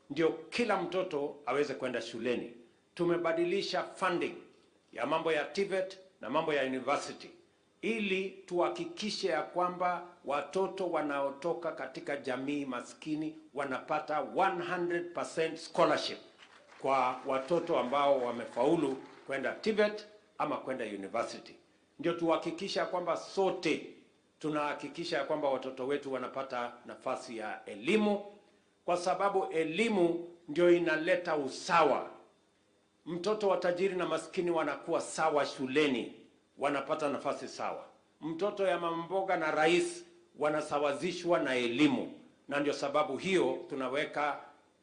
ndio kila mtoto aweze kwenda shuleni. Tumebadilisha funding ya mambo ya TVET na mambo ya university ili tuhakikishe ya kwamba watoto wanaotoka katika jamii maskini wanapata 100% scholarship kwa watoto ambao wamefaulu kwenda TVET ama kwenda university. Ndio tuhakikisha kwamba sote tunahakikisha kwamba watoto wetu wanapata nafasi ya elimu, kwa sababu elimu ndio inaleta usawa. Mtoto wa tajiri na maskini wanakuwa sawa shuleni, wanapata nafasi sawa. Mtoto ya mamboga na rais wanasawazishwa na elimu, na ndio sababu hiyo tunaweka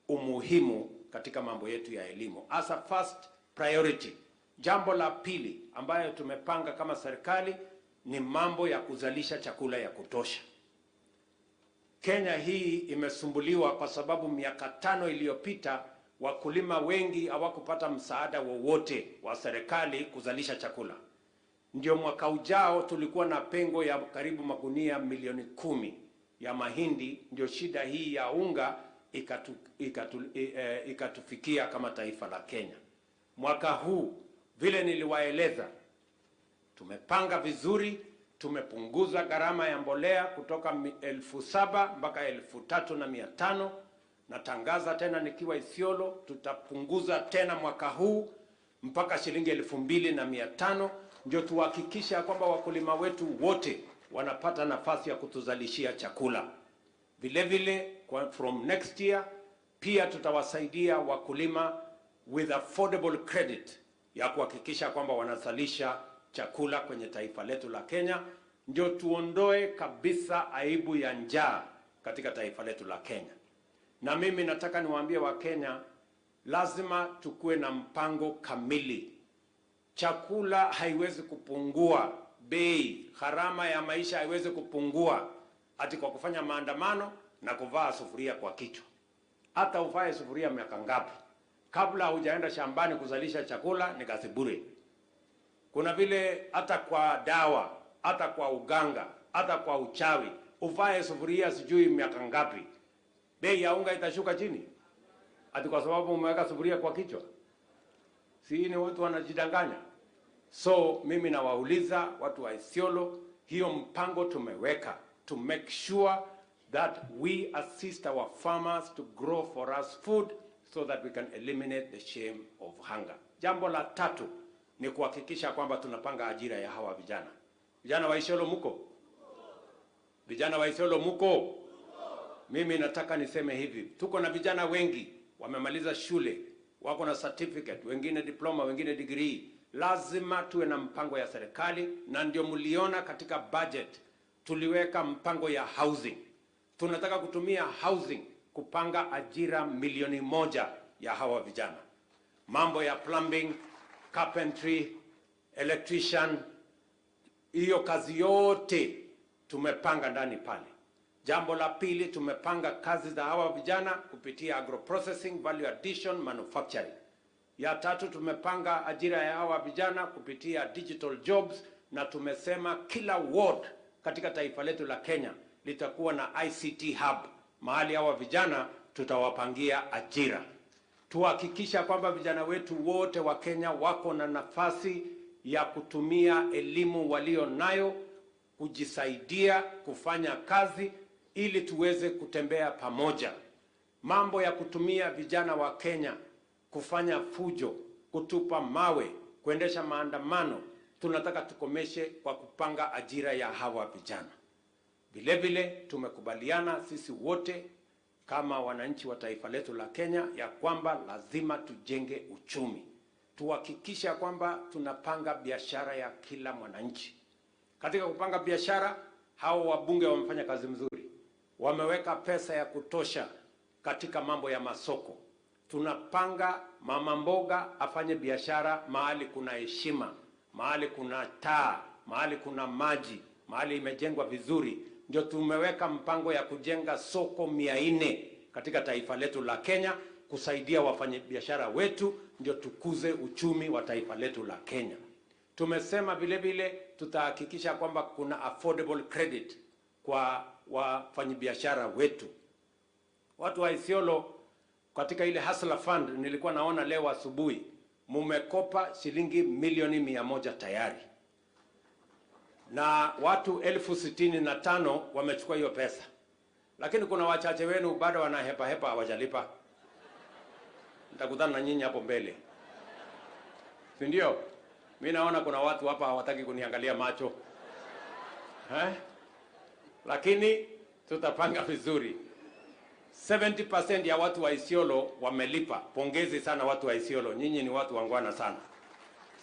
umuhimu katika mambo yetu ya elimu as a first priority. Jambo la pili ambayo tumepanga kama serikali ni mambo ya kuzalisha chakula ya kutosha. Kenya hii imesumbuliwa kwa sababu miaka 5 iliyopita wakulima wengi hawakupata msaada wowote wa serikali kuzalisha chakula. Ndio mwaka ujao tulikuwa na pengo ya karibu magunia milioni 10 ya mahindi. Ndio shida hii ya unga ikatufikia kama taifa la Kenya. Mwaka huu vile niliwaeleza, tumepanga vizuri, tumepunguza gharama ya mbolea kutoka 7,000 mpaka 3,500. Natangaza tena nikiwa Isiolo, tutapunguza tena mwaka huu mpaka shilingi 2,500, ndio tuhakikisha kwamba wakulima wetu wote wanapata nafasi ya kutuzalishia chakula. Vile vile from next year pia tutawasaidia wakulima with affordable credit ya kuhakikisha kwamba wanazalisha chakula kwenye taifa letu la Kenya, ndio tuondoe kabisa aibu ya njaa katika taifa letu la Kenya. Na mimi nataka niwaambie wa Kenya, lazima tukue na mpango kamili. Chakula haiwezi kupungua bei, gharama ya maisha haiwezi kupungua ati kwa kufanya maandamano na kuvaa sufuria kwa kichwa. Hata uvae sufuria miaka ngapi, kabla hujaenda shambani kuzalisha chakula ni kazi bure. Kuna vile hata kwa dawa, hata kwa uganga, hata kwa uchawi, uvae sufuria sijui miaka ngapi, bei ya unga itashuka chini ati kwa sababu umeweka sufuria kwa kichwa? Si ni watu wanajidanganya? So mimi nawauliza watu wa Isiolo, hiyo mpango tumeweka to make sure that we assist our farmers to grow for us food so that we can eliminate the shame of hunger. Jambo la tatu ni kuhakikisha kwamba tunapanga ajira ya hawa vijana. Vijana wa Isiolo muko? Vijana wa Isiolo muko? Mimi nataka niseme hivi, tuko na vijana wengi wamemaliza shule, wako na certificate, wengine diploma, wengine degree. Lazima tuwe na mpango ya serikali, na ndio mliona katika budget tuliweka mpango ya housing. Tunataka kutumia housing kupanga ajira milioni 1 ya hawa vijana. Mambo ya plumbing, carpentry, electrician, hiyo kazi yote tumepanga ndani pale. Jambo la pili, tumepanga kazi za hawa vijana kupitia agro-processing, value addition, manufacturing. Ya tatu, tumepanga ajira ya hawa vijana kupitia digital jobs, na tumesema kila ward katika taifa letu la Kenya litakuwa na ICT hub, mahali hawa vijana tutawapangia ajira. Tuhakikisha kwamba vijana wetu wote wa Kenya wako na nafasi ya kutumia elimu walio nayo kujisaidia kufanya kazi ili tuweze kutembea pamoja. Mambo ya kutumia vijana wa Kenya kufanya fujo, kutupa mawe, kuendesha maandamano, tunataka tukomeshe kwa kupanga ajira ya hawa vijana. Vile vile tumekubaliana sisi wote kama wananchi wa taifa letu la Kenya ya kwamba lazima tujenge uchumi. Tuhakikishe kwamba tunapanga biashara ya kila mwananchi. Katika kupanga biashara, hao wabunge wamefanya kazi mzuri. Wameweka pesa ya kutosha katika mambo ya masoko. Tunapanga mama mboga afanye biashara mahali kuna heshima, mahali kuna taa, mahali kuna maji, mahali imejengwa vizuri. Ndio tumeweka mpango ya kujenga soko 400 katika taifa letu la Kenya kusaidia wafanyabiashara wetu, ndio tukuze uchumi wa taifa letu la Kenya. Tumesema vile vile tutahakikisha kwamba kuna affordable credit kwa wafanyabiashara wetu. Watu wa Isiolo katika ile Hustler Fund nilikuwa naona leo asubuhi mumekopa shilingi milioni 100 tayari. Na watu 65,000 wamechukua hiyo pesa. Lakini kuna wachache wenu bado wanahepa hepa hawajalipa. Nitakutana na nyinyi hapo mbele. Si ndio? Mimi naona kuna watu hapa hawataki kuniangalia macho. Lakini tutapanga vizuri. 70% ya watu wa Isiolo wamelipa. Pongezi sana watu wa Isiolo. Nyinyi ni watu wangwana sana.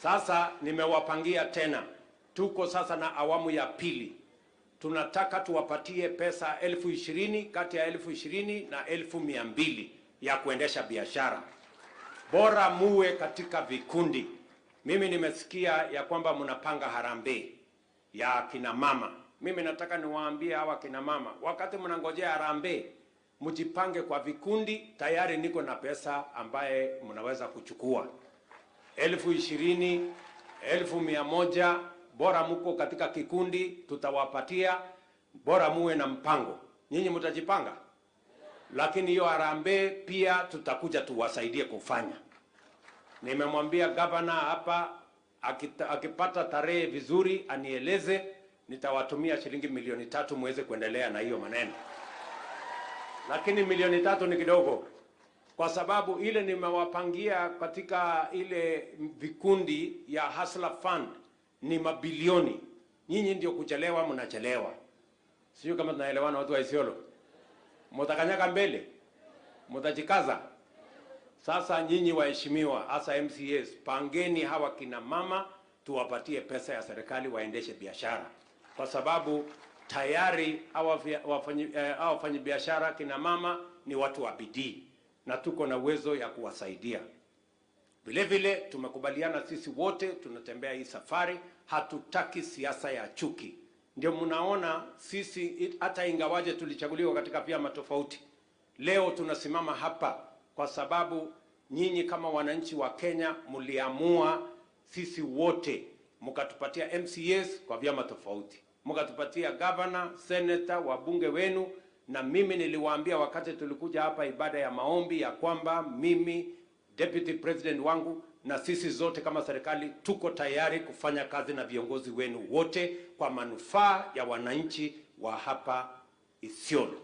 Sasa nimewapangia tena. Tuko sasa na awamu ya pili. Tunataka tuwapatie pesa 20,000, kati ya 20,000 na 200,000 ya kuendesha biashara. Bora muwe katika vikundi. Mimi nimesikia ya kwamba mnapanga harambee ya kina mama. Mimi nataka niwaambie hawa kina mama, wakati mnangojea harambee, mjipange kwa vikundi. Tayari niko na pesa ambaye mnaweza kuchukua. 20,000, 100,000, bora muko katika kikundi tutawapatia, bora muwe na mpango. Nyinyi mtajipanga. Lakini hiyo harambee pia tutakuja tuwasaidie kufanya. Nimemwambia governor hapa akipata tarehe vizuri anieleze, nitawatumia shilingi milioni 3 muweze kuendelea na hiyo maneno. Lakini milioni 3 ni kidogo, kwa sababu ile nimewapangia katika ile vikundi ya Hustler Fund ni mabilioni. Nyinyi ndio kuchelewa, mnachelewa. Sio kama tunaelewana watu wa Isiolo. Mtakanyaka mbele, mtajikaza. Sasa nyinyi waheshimiwa, hasa MCAs, pangeni hawa kina mama tuwapatie pesa ya serikali waendeshe biashara. Kwa sababu tayari hawa wafanyabiashara kina mama ni watu wa bidii na tuko na uwezo ya kuwasaidia. Vile vile tumekubaliana sisi wote tunatembea hii safari, hatutaki siasa ya chuki. Ndio mnaona sisi hata ingawaje tulichaguliwa katika vyama tofauti, leo tunasimama hapa kwa sababu nyinyi kama wananchi wa Kenya mliamua sisi wote, mkatupatia MCAs kwa vyama tofauti, mkatupatia governor, senator, wabunge wenu. Na mimi niliwaambia wakati tulikuja hapa ibada ya maombi ya kwamba mimi, deputy president wangu na sisi zote kama serikali tuko tayari kufanya kazi na viongozi wenu wote kwa manufaa ya wananchi wa hapa Isiolo.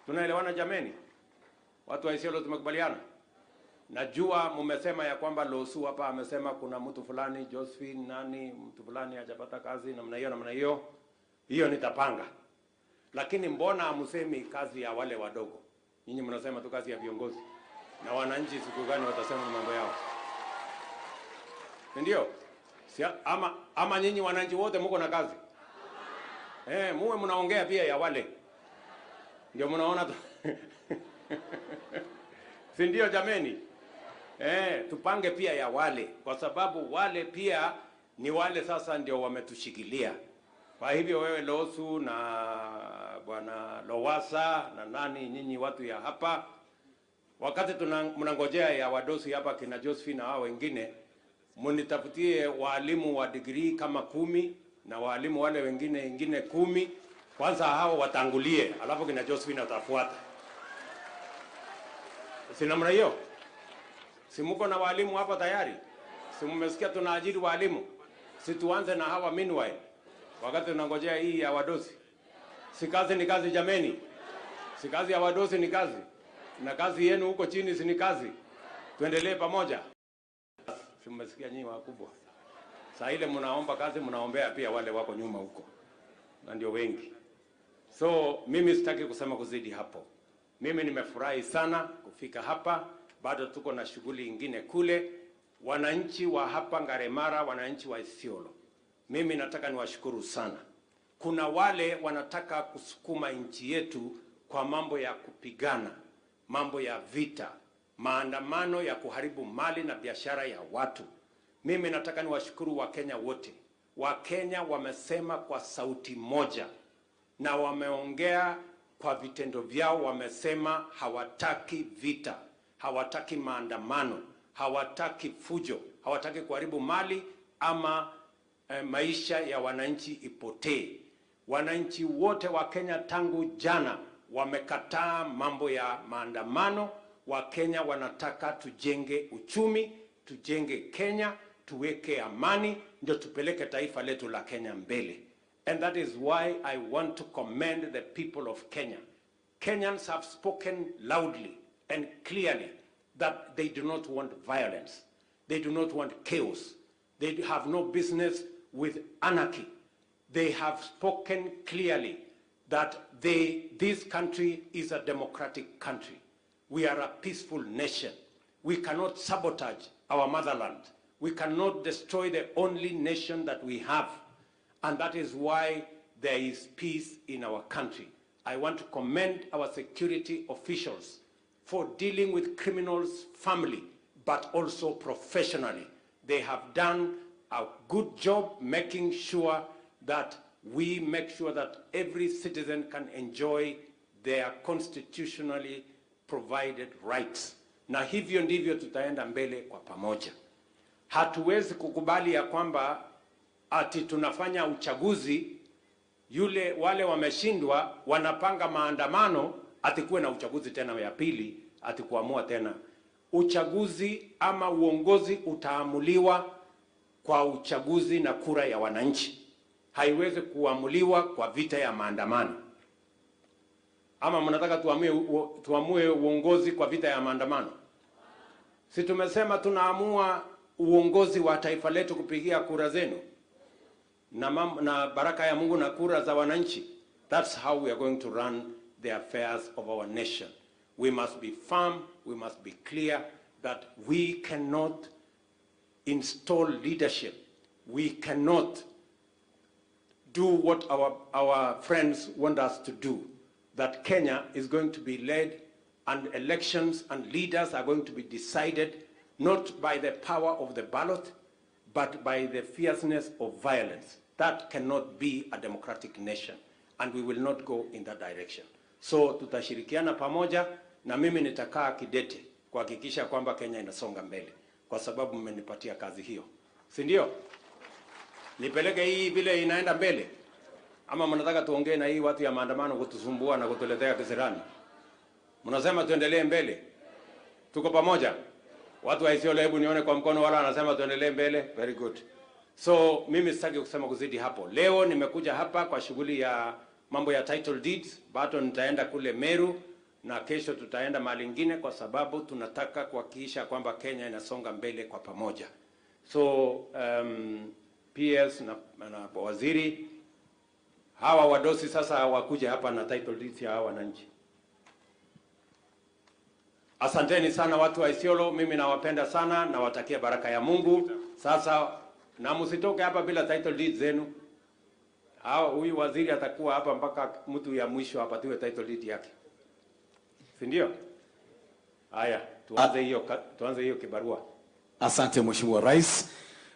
Tunaelewana jameni? Watu wa Isiolo tumekubaliana? Najua mmesema ya kwamba Losu hapa amesema kuna mtu fulani, Josephine nani, mtu fulani hajapata kazi namna hiyo namna hiyo. Hiyo nitapanga. Lakini mbona hamsemi kazi ya wale wadogo? Nyinyi mnasema tu kazi ya viongozi. Na wananchi siku gani watasema mambo yao? Ndio? Ama nyinyi wananchi wote mko na kazi? Muwe mnaongea pia ya wale. Ndio mnaona tu. Si ndio jameni? Tupange pia ya wale, kwa sababu wale pia ni wale sasa ndio wametushikilia. Kwa hivyo wewe Losu na bwana Lowasa na nani, nyinyi watu ya hapa, wakati mnangojea ya wadosi hapa kina Josephine na hao wengine, mnitafutie walimu wa degree kama 10 na walimu wale wengine 10. Kwanza hao watangulie, alafu kina Josephine atafuata. Si namna hiyo? Si mko na walimu hapa tayari? Si mmesikia tunaajiri walimu? Si tuanze na hawa meanwhile wakati tunangojea hii ya wadosi. Si kazi ni kazi jameni? Si kazi ya wadosi ni kazi? Na kazi yenu huko chini si ni kazi? Tuendelee pamoja. Si mmesikia nyinyi wakubwa? Saa ile mnaomba kazi, mnaombea pia wale wako nyuma huko, na ndio wengi. So mimi sitaki kusema kuzidi hapo. Mimi nimefurahi sana kufika hapa, bado tuko na shughuli ingine kule. Wananchi wa hapa Ngaremara, wananchi wa Isiolo, mimi nataka niwashukuru sana. Kuna wale wanataka kusukuma nchi yetu kwa mambo ya kupigana, mambo ya vita, maandamano ya kuharibu mali na biashara ya watu. Mimi nataka niwashukuru Wakenya wote. Wakenya wamesema kwa sauti moja na wameongea kwa vitendo vyao, wamesema hawataki vita, hawataki maandamano, hawataki fujo, hawataki kuharibu mali ama maisha ya wananchi ipotee. Wananchi wote wa Kenya tangu jana wamekataa mambo ya maandamano. Wakenya wanataka tujenge uchumi, tujenge Kenya, tuweke amani, ndio tupeleke taifa letu la Kenya mbele. And that is why I want to commend the people of Kenya. Kenyans have spoken loudly and clearly that they do not want violence. They do not want chaos. They have no business with anarchy. They have spoken clearly that this country is a democratic country. We are a peaceful nation. We cannot sabotage our motherland. We cannot destroy the only nation that we have. And that is why there is peace in our country. I want to commend our security officials for dealing with criminals firmly, but also professionally. They have done a good job making sure that we make sure that every citizen can enjoy their constitutionally provided rights. Na hivyo ndivyo tutaenda mbele kwa pamoja. Hatuwezi kukubali ya kwamba ati tunafanya uchaguzi, yule wale wameshindwa wanapanga maandamano ati kuwe na uchaguzi tena ya pili, ati kuamua tena. Uchaguzi ama uongozi utaamuliwa kwa uchaguzi na kura ya wananchi. Haiwezi kuamuliwa kwa vita ya maandamano. Ama mnataka tuamue uongozi kwa vita ya maandamano? Si tumesema tunaamua uongozi wa taifa letu kupigia kura zenu na baraka ya Mungu na kura za wananchi. That's how we are going to run the affairs of our nation. We must be firm, we must be clear that we cannot install leadership. We cannot do what our friends want us to do. That Kenya is going to be led and elections and leaders are going to be decided not by the power of the ballot, but by the fierceness of violence. That cannot be a democratic nation, and we will not go in that direction. So tutashirikiana pamoja, na mimi nitakaa kidete kuhakikisha kwamba Kenya inasonga mbele, kwa sababu mmenipatia kazi hiyo. Si ndio? Nipeleke hii vile inaenda mbele? Ama mnataka tuongee na hii watu ya maandamano kutusumbua na kutuletea kisirani? Mnasema tuendelee mbele? Tuko pamoja? Watu wa Isiolo, hebu nione kwa mkono wala anasema tuendelee mbele. Very good. So mimi sitaki kusema kuzidi hapo. Leo nimekuja hapa kwa shughuli ya mambo ya title deeds, bado nitaenda kule Meru na kesho tutaenda mahali nyingine, kwa sababu tunataka kuhakikisha kwamba Kenya inasonga mbele kwa pamoja. So PS na waziri hawa wadosi sasa wakuja hapa na title deeds ya hawa wananchi. Asanteni sana watu wa Isiolo, mimi nawapenda sana, nawatakia baraka ya Mungu. Sasa na msitoke hapa bila title deeds zenu. Hao huyu waziri atakuwa hapa mpaka mtu ya mwisho apatiwe title deed yake. Si ndio? Haya, tuanze hiyo kibarua. Asante Mheshimiwa Rais.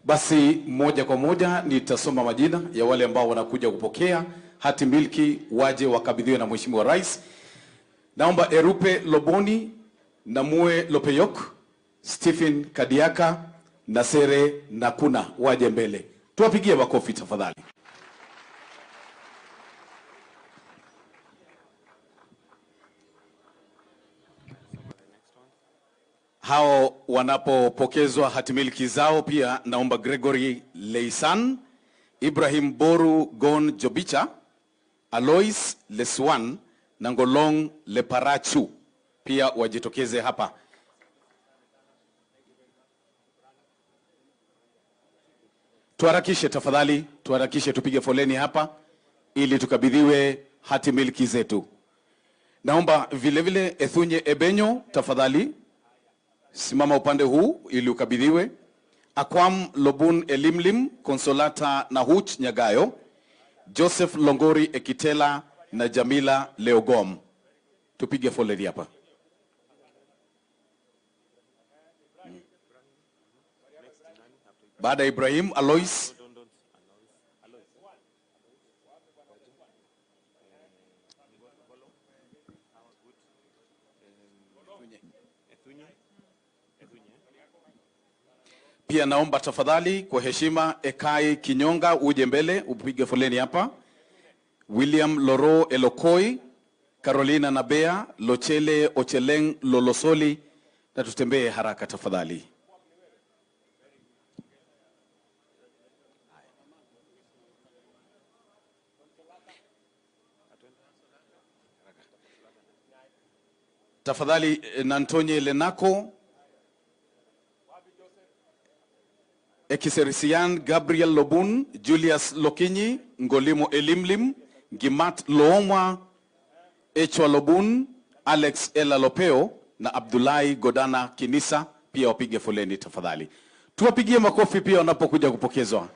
Basi moja kwa moja nitasoma majina ya wale ambao wanakuja kupokea hati milki waje wakabidhiwe na Mheshimiwa Rais. Naomba Erupe Loboni, Namue Lopeyok, Stephen Kadiaka, Nasere Nakuna waje mbele. Tuwapigie makofi tafadhali. Hao wanapopokezwa hatimiliki zao pia naomba Gregory Leisan, Ibrahim Boru Gon Jobicha, Alois Leswan na Ngolong Leparachu pia wajitokeze hapa. Tuharakishe tafadhali, tuharakishe tupige foleni hapa ili tukabidhiwe hati miliki zetu. Naomba vile vile Ethunye Ebenyo tafadhali simama upande huu ili ukabidhiwe. Akwam Lobun Elimlim, Consolata Nahuch Nyagayo, Joseph Longori Ekitela na Jamila Leogom. Tupige foleni hapa. Baada Ibrahim Alois. Pia naomba tafadhali kwa heshima Ekai Kinyonga uje mbele upige foleni hapa. William Loro Elokoi, Carolina Nabea, Lochele Ocheleng Lolosoli, na tutembee haraka tafadhali. Tafadhali Nantonye Lenako, Ekiserisian Gabriel Lobun, Julius Lokinyi, Ngolimo Elimlim, Gimat Loomwa, Echwa Lobun, Alex Ela Lopeo na Abdullahi Godana Kinisa pia wapige foleni tafadhali. Tuwapigie makofi pia wanapokuja kupokezwa.